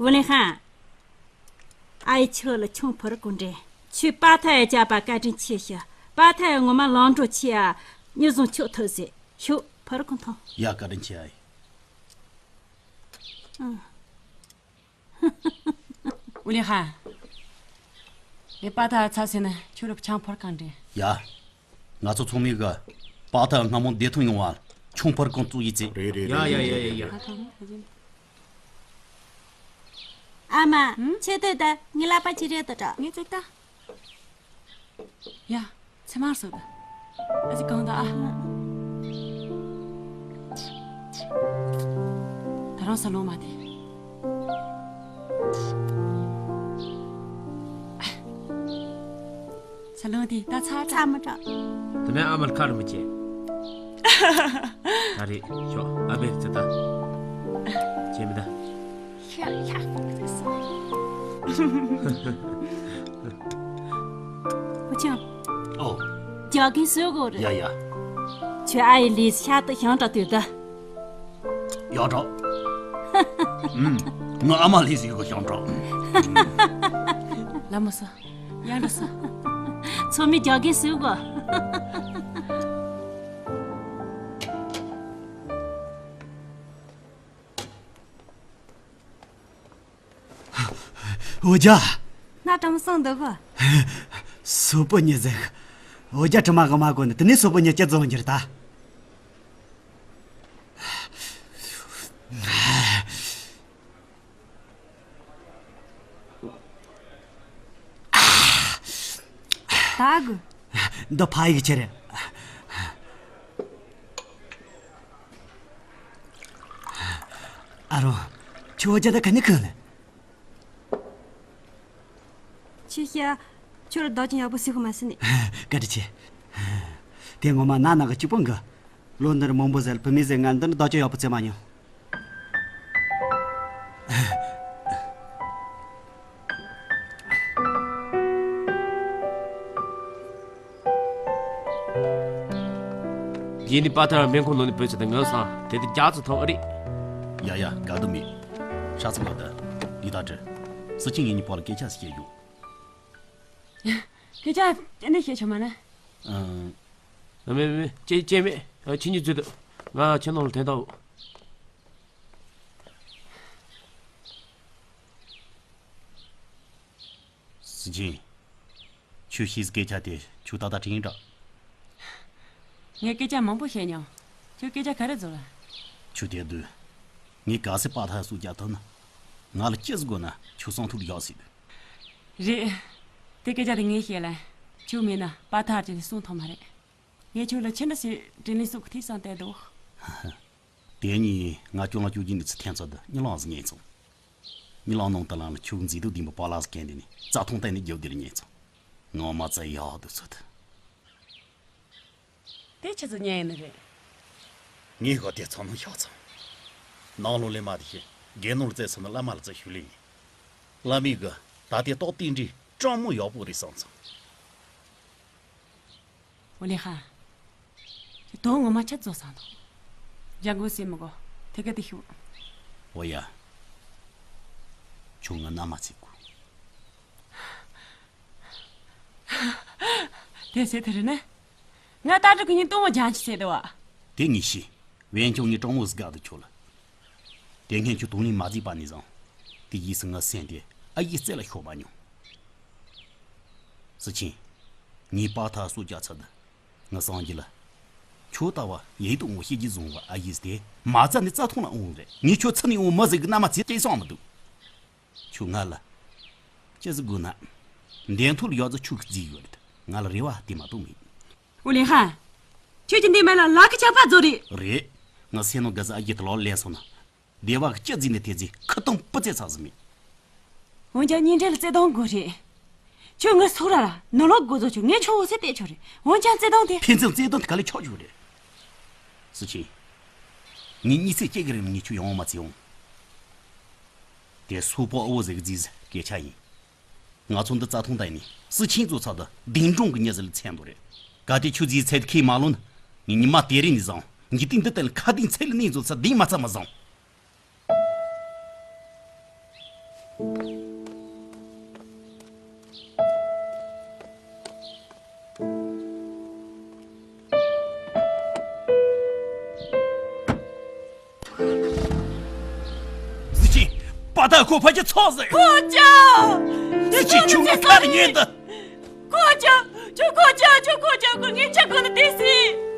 ཝུ་ལེ་ཧན། ཨའི་ཆོ་ལ་ཆུང་ཕོར་ཀུན་འདྲེ། ཆུ་པ་ཐའི་བྱ་བ་བཀའ་དྲིན་ཆེ་ཞུ། པ་ཐའི་ངོ་མ་ལང་འགྲོ་ཆེ་ཨ། ཉིན་བཟང་ཆོག་ཐུག་ཟེར་ཤོག་ཕར་གང་ཐང་། ཡ། བཀའ་དྲིན་ཆེ་ཨ་ཡེ། ཨུ་ལི་ཧ། ངས་པ་ཐར་ཚབ་ཟིན་ན་ཁྱོད་རུ་ཆང་ཕོར་གང་འདྲེན། ཡ། ང་ཚོ་ཚང་མས་གི་པ་ཐར་སྔ་མོ་བདེ་ཐོན་ཡོང་བ་ཆང་ཕོར་གང་བཙུགས་ཡིན་ཚེ། རེད་རེད་ཡ་རེད་ཡ་རེད། ཡ་ཡ་ཡ་ཡ། ཨ་མ། ཨུ། ཆེ་དོད་ད་ངའི་ལག་པ་ཅི་རེད་དོ་དྲ། ངས་བཙུགས་ད། ཡ། ཚེ་མར་སོད། ཨ་ཅི་གང་ད་ཨ། ད་རང་ས་ལོ་མ་དེ། ས་ལོ་དེ་ད་ཚ་ཚ་མ་དྲག་དེ་ནས་ཨ་མར་ཁ་རུ་མི་བྱེད། ད་རེད་ཤོག་ཨ་བེ་ཙི་ད། བྱེད་མི་ད། ཤ་ཡ། ཧུ་ཆང་། ཨོ། རྒྱག་གིན་བཟོས་གོ་རེད། ཡ་ཡ། ཁྱོད་ཨ་ཡེ་ལིས་ཤ་ཏུ་ཤང་དྲག་དུས་ད། ཡག་དྲག་ཨུམ། ང་ཨ་མ་ལིས་ཡི་གོ་ཤང་དྲག་ལ་མོ་སོ། ཡག་ལ་སོ། ཚོ་མི་རྒྱག་གིན་བཟོས་གོ། འོ་ཇ། ང་གྲམ་སོང་འདུག་གོ། སོ་པོ་ཉི་ཟིག་འོ་ཇ་དྲི་མ་གི་མ་གོ་ནི་དེ་ནས་སོ་པོ་ཉི་སྐྱ་རྫོང་འགྱུར་ད། ད་གོ། འདི་ཕ་ཡིག་ཆེ་རེད། ཨ་རོ། ཁྱོད་འོ་ཇ་ད་ག་ནས་གོན་ལེ། ཆི་ཤ། ཁྱོད་ར་རྡོ་ཅན་ཡག་པོ་སི་ཁོ་མ་སི་ནི། བཀའ་དྲིན་ཆེ། དེ་ངོ་མ་ན་ན་གི་གཅིག་པོ་འགི། ལོ་འདིར་མང་པོ་ཟེར་བུད་མེད་ཟེར་ང་འདི་ནི་རྡོ་ཅན་ཡག་པོ་བཙལ་མ་མྱོང་། ཡིན་ནི་པ་ཐར་མེ་འཁོར་ནང་ནས་བུད་ཚེ་དང་ངལ་སང་དེ་དུ་རྒྱག་ཚུ་ཐོག་ཨ་རེད། ཡ་ཡ་དགའ་དུ་མེད། ཧྲ་ཚུ་ལ་ད། ལི་ད་དྲི། སི་ཁྱིང་ངེད་གཉིས་བར་ལ་སྐད་ཆ་ཞིག་བཤད་རྒྱུ། སྐད་ཆ་དེ་ནས་བཤད་ཆོག་མ་ན། ཨང་། མེད་མེད་མེད་ཅེས་ཅེས་མེད། ཁྱེད་གཉིས་འཛུལ་འདུག་ང་ཁྱེད་ནང་ལ་འཐེན་ཐོག་སི་ཁྱིང་། ཁྱོད་ཤེས་སྐད་ཆ་དེ་ཁྱོད་ཏག་ཏག་དྲན་འདྲ། ངས་སྐད་ཆ་མང་པོ་བཤད་མྱོང་། ཁྱོད་སྐད་ཆ་ག་རེ་བཟོ་ལ། ཁྱོད་དེ་དུས། ངས་ག་སེ་པ་ཐར་སུ་རྒྱག་ཐུབ་ན། ང་ལ་ཅི་ཟིག་དགོས་ན་ཁྱོད་གསང་ཐུག་ལ་ཡག་སྲིད། རེད། དེ་སྐད་ཆ་དེ་ངས་བཤད་ལ། ཁྱོད་མེད་ན་པ་ཐར་གྱི་གསུང་ཐུབ་མ་རེད། ངས་ཁྱོད་ལ་ཕྱི་འདྲ་ཞིག་དྲིན་ལན་གསོ་གི་ཐིག་སང་བལྟས་འདུག་དེ་ཉིན་ང་སྐྱོ་ལ་སྐྱོ་གྱིན་ནི་ཚུ་ཐན་ཚོ་དུ་གཉིད་ལམ་ཟིག་ཉལ་སོང་། གཉིད་ལམ་ནང་དུ་ལམ་ལ་ཁྱོད་མཛེས་སྡུག་ལྡན་པའི་པ་ལགས་སུ་གན་དེ་ནི་རྩྭ་ཐང་བསྟན་ནས་རྒྱབ་དེ་ལ་ཉལ་སོང་། ངོ་མ་བཙལ་ཡག་འདུག་ཚོད་དུ། དེ་ཆི་ཟིག་ཉན་ཡིན་ནི་རེད། ངས་ཧ་དེ་ཚང་ནང་ཤག་ཚང་། ནང་ལོ་ལས་མ་དེ་ཤེས་དགེ་ནོར་བཙལ་སོང་ན་བླ་མ་ལ་བཙལ་ཞུ་ལེ་ཡིན། བླ་མས་གི་ད་དེ་ཏོག་ཏིང་འདྲི་སྤྲང་མོ་ཡག་པོ་རེད་བསམ་ཚང་། འོ་ལེ་ཧ། ཁྱོད་དོན་ངོ་མ་ཆི་བཟོ་བསམ་འདུག་ཇ་མགོ་སེ་མི་གོ་དེ་ག་དེ་ཤུ། འོ་ཡ། ཁྱོད་ང་ན་མ་ཚིག་གོ་དེ་ཟེར་དེ་རེད་ན། ང་ད་དྲི་གི་ཉིན་གཏོང་བ་ཇང་ཆི་ཟེར་དེ་བ། དེ་ངས་ཤེས། བན་ཆུང་ངས་དྲང་མོ་ཟིག་དགའ་དུ་ཆོག་ལ། དེ་སྔོན་ཁྱོད་དོང་ལེན་མ་བརྩིས་པ་ནས་བཟུང་། དེ་ཡིས་སུ་ངའི་སེམས་དེ་ཨ་ཡེ་རྩེ་ལ་ཤོར་མ་མྱོང་། སི་ཆིན། ངས་པ་ཐར་སོ་རྒྱག་ཚར་དུ། ངའི་སངས་རྒྱས་ལ། ཁྱོད་ལྟ་བུ་ཡིད་དུ་འོང་བ་ཤེས་ཀྱི་བཟུང་བ་ཨ་ཡེ་དེ་མ་རྩ་ནས་རྩ་ཐོང་ལ་འོང་རེད། ངས་ཁྱོད་ཚུར་ནས་འོང་མི་ཟིག་གི་མནའ་མ་ཚེ་སྐྱེལ་སོང་མི་འདུག་ཁྱོད་ང་ལ། ཅི་ཟིག་དགོས་ན། འདས་མཐོ་ལ་ཡག་ཙི་ཆུ་གི་རྫིས་ཡོད་རེད། ང་ལ་རེ་བ་དེ་མ་གཏོགས་མེད། ཨུ་ལེ་ཧ། ཁྱོད་ཀྱི་འདི་མེད་ལ་ལག་གི་ཆག་པ་རྫོགས་རེད། རེད། ང་སེམས་ནང་དགའ་ས་ཨ་ཡེ་དེ་ལོག་ལེན་སོང་ན། སྡེ་བ་གི་སྤྱི་རྫིས་ནས་དེ་རྫིས་ཁུ་སྟོང་སྤུ་རྩེ་ཚགས་སུ་མེད། འོན་ཀྱང་གཉིས་འབྲེལ་ལ་བརྩེ་དུང་དགོས་རེད། ཁྱོད་ངའི་སུ་ར་ར་ནོར་ལོག་དགོས་བཟོ་ཆོག་ངས་ཁྱོད་འོ་སེ་བལྟས་ཆོག་རེད། འོན་ཀྱང་བརྩེ་དུང་དེ། ཕན་ཚུན་བརྩེ་དུང་དེ་ག་ལས་ཆོག་ཆོག་རེད། སི་ཆིན། ངས་གཉིད་སད་སྐྱེ་གི་རེད། ངས་ཁྱོད་ཡོང་མ་བརྩི་འོང་། དེ་སོ་པོ་ཨོ་ཟེར་གི་རྫིས་སྐད་ཆ་ཡིན། ང་ཚོ་འདི་རྩ་ཐང་བསྟན་ནས་སི་ཆིན་ཚོ་ཚ་དུ་ལྡིང་སྒྲོང་གི་མྱི་ཟེར་ལ་ཚན་དུ་རེད། ག་དེ་ཆུ་རྫིས་ཚད་ཁས་མ་ལོན། ངས་ཉི་མ་དེ་རིང་ནས་བཟུང་ངས་དེ་འདི་བསྟན་ཁ་གདིང་ཚད་ལ་གནས་ཚོ་ཚ་གདིང་མ་ཚ་མ་བཟང་། ཨ། ད་ཁོ་ཕ་གི་ཚོགས་ཟེར། ཁོ་ཅག་སི་ཆིན། ཁྱོད་ངའི་ཁ་ལ་ཉན་དང་། ཁོ་ཅག་ཁྱོད། ཁོ་ཅག་ཁྱོད། ཁོ་ཅག་ཁོ་ངའི་ཅག་ཁོ་ན་དེ་སི།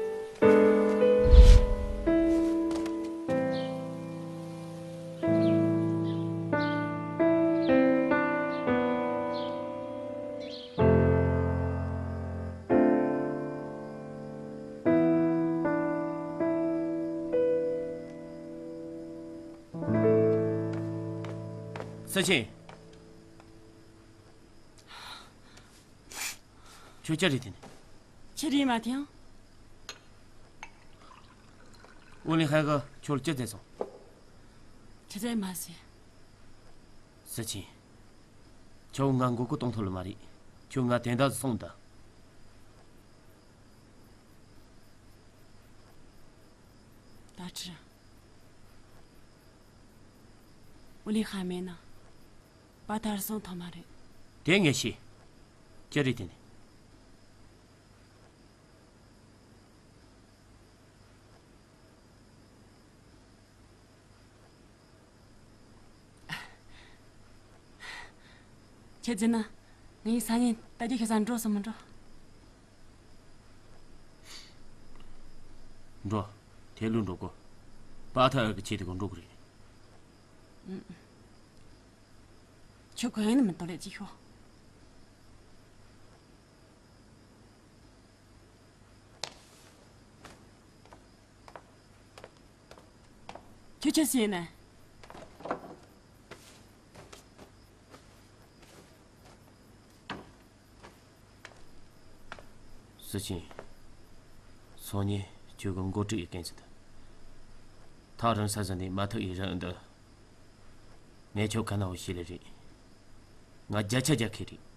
སི་ཆིན། ཁྱོད་ཅི་རེད་དེ་ནི། ཆི་རེད་མ་ཐེངས། ཨུ་ལི་ཧན་གི་ཁྱོད་ལ་ཅི་བཙལ་སོང་། ཆི་བཙལ་མ་ཟེར། སི་ཆིན། ཁྱོད་ང་མགོ་སྐོར་གཏོང་ཐུབ་ལ་མ་རེད། ཁྱོད་ང་དེ་འདྲ་སོང་ད། ད་ཁྲི། ཨུ་ལི་ཧན་མེད་ན། པ་ཐར་སོང་ཐོག་མ་རེད། དེ་ངས་ཤེས། ཅི་རེད་དེ་ནི། ཁྱེད་ཟེར་ན། ངས་སང་ཉིན་ད་རྒྱ་ཁ་སང་འགྲོ་སམ་མི་འགྲོ། འགྲོ། དེ་ལུས་འགྲོ་གོ། པ་ཐར་གི་ཆེད་དུ་གོ་འགྲོ་གི་རེད། ཁྱོད་གོ་ཡིན་ནི་མི་ཏོ་ལེ་ཅི་ཤོ། ཁྱོད་ཆི་ཟེར་ནས། སི་ཆིན། སང་ཉིན་ཁྱོད་ཀྱི་འགོ་ཁྲིད་ཡི་གན་ཟིན་ད། ཐག་རིང་ས་ཟིན་ནས་མ་ཐུག་ཡི་རིང་འདི། ངས་ཁྱོད་ག་ན་བོ་ཤེས་ལེ་རེད། ང་བརྒྱ་ཆ་བརྒྱ་ཁེ་རེད།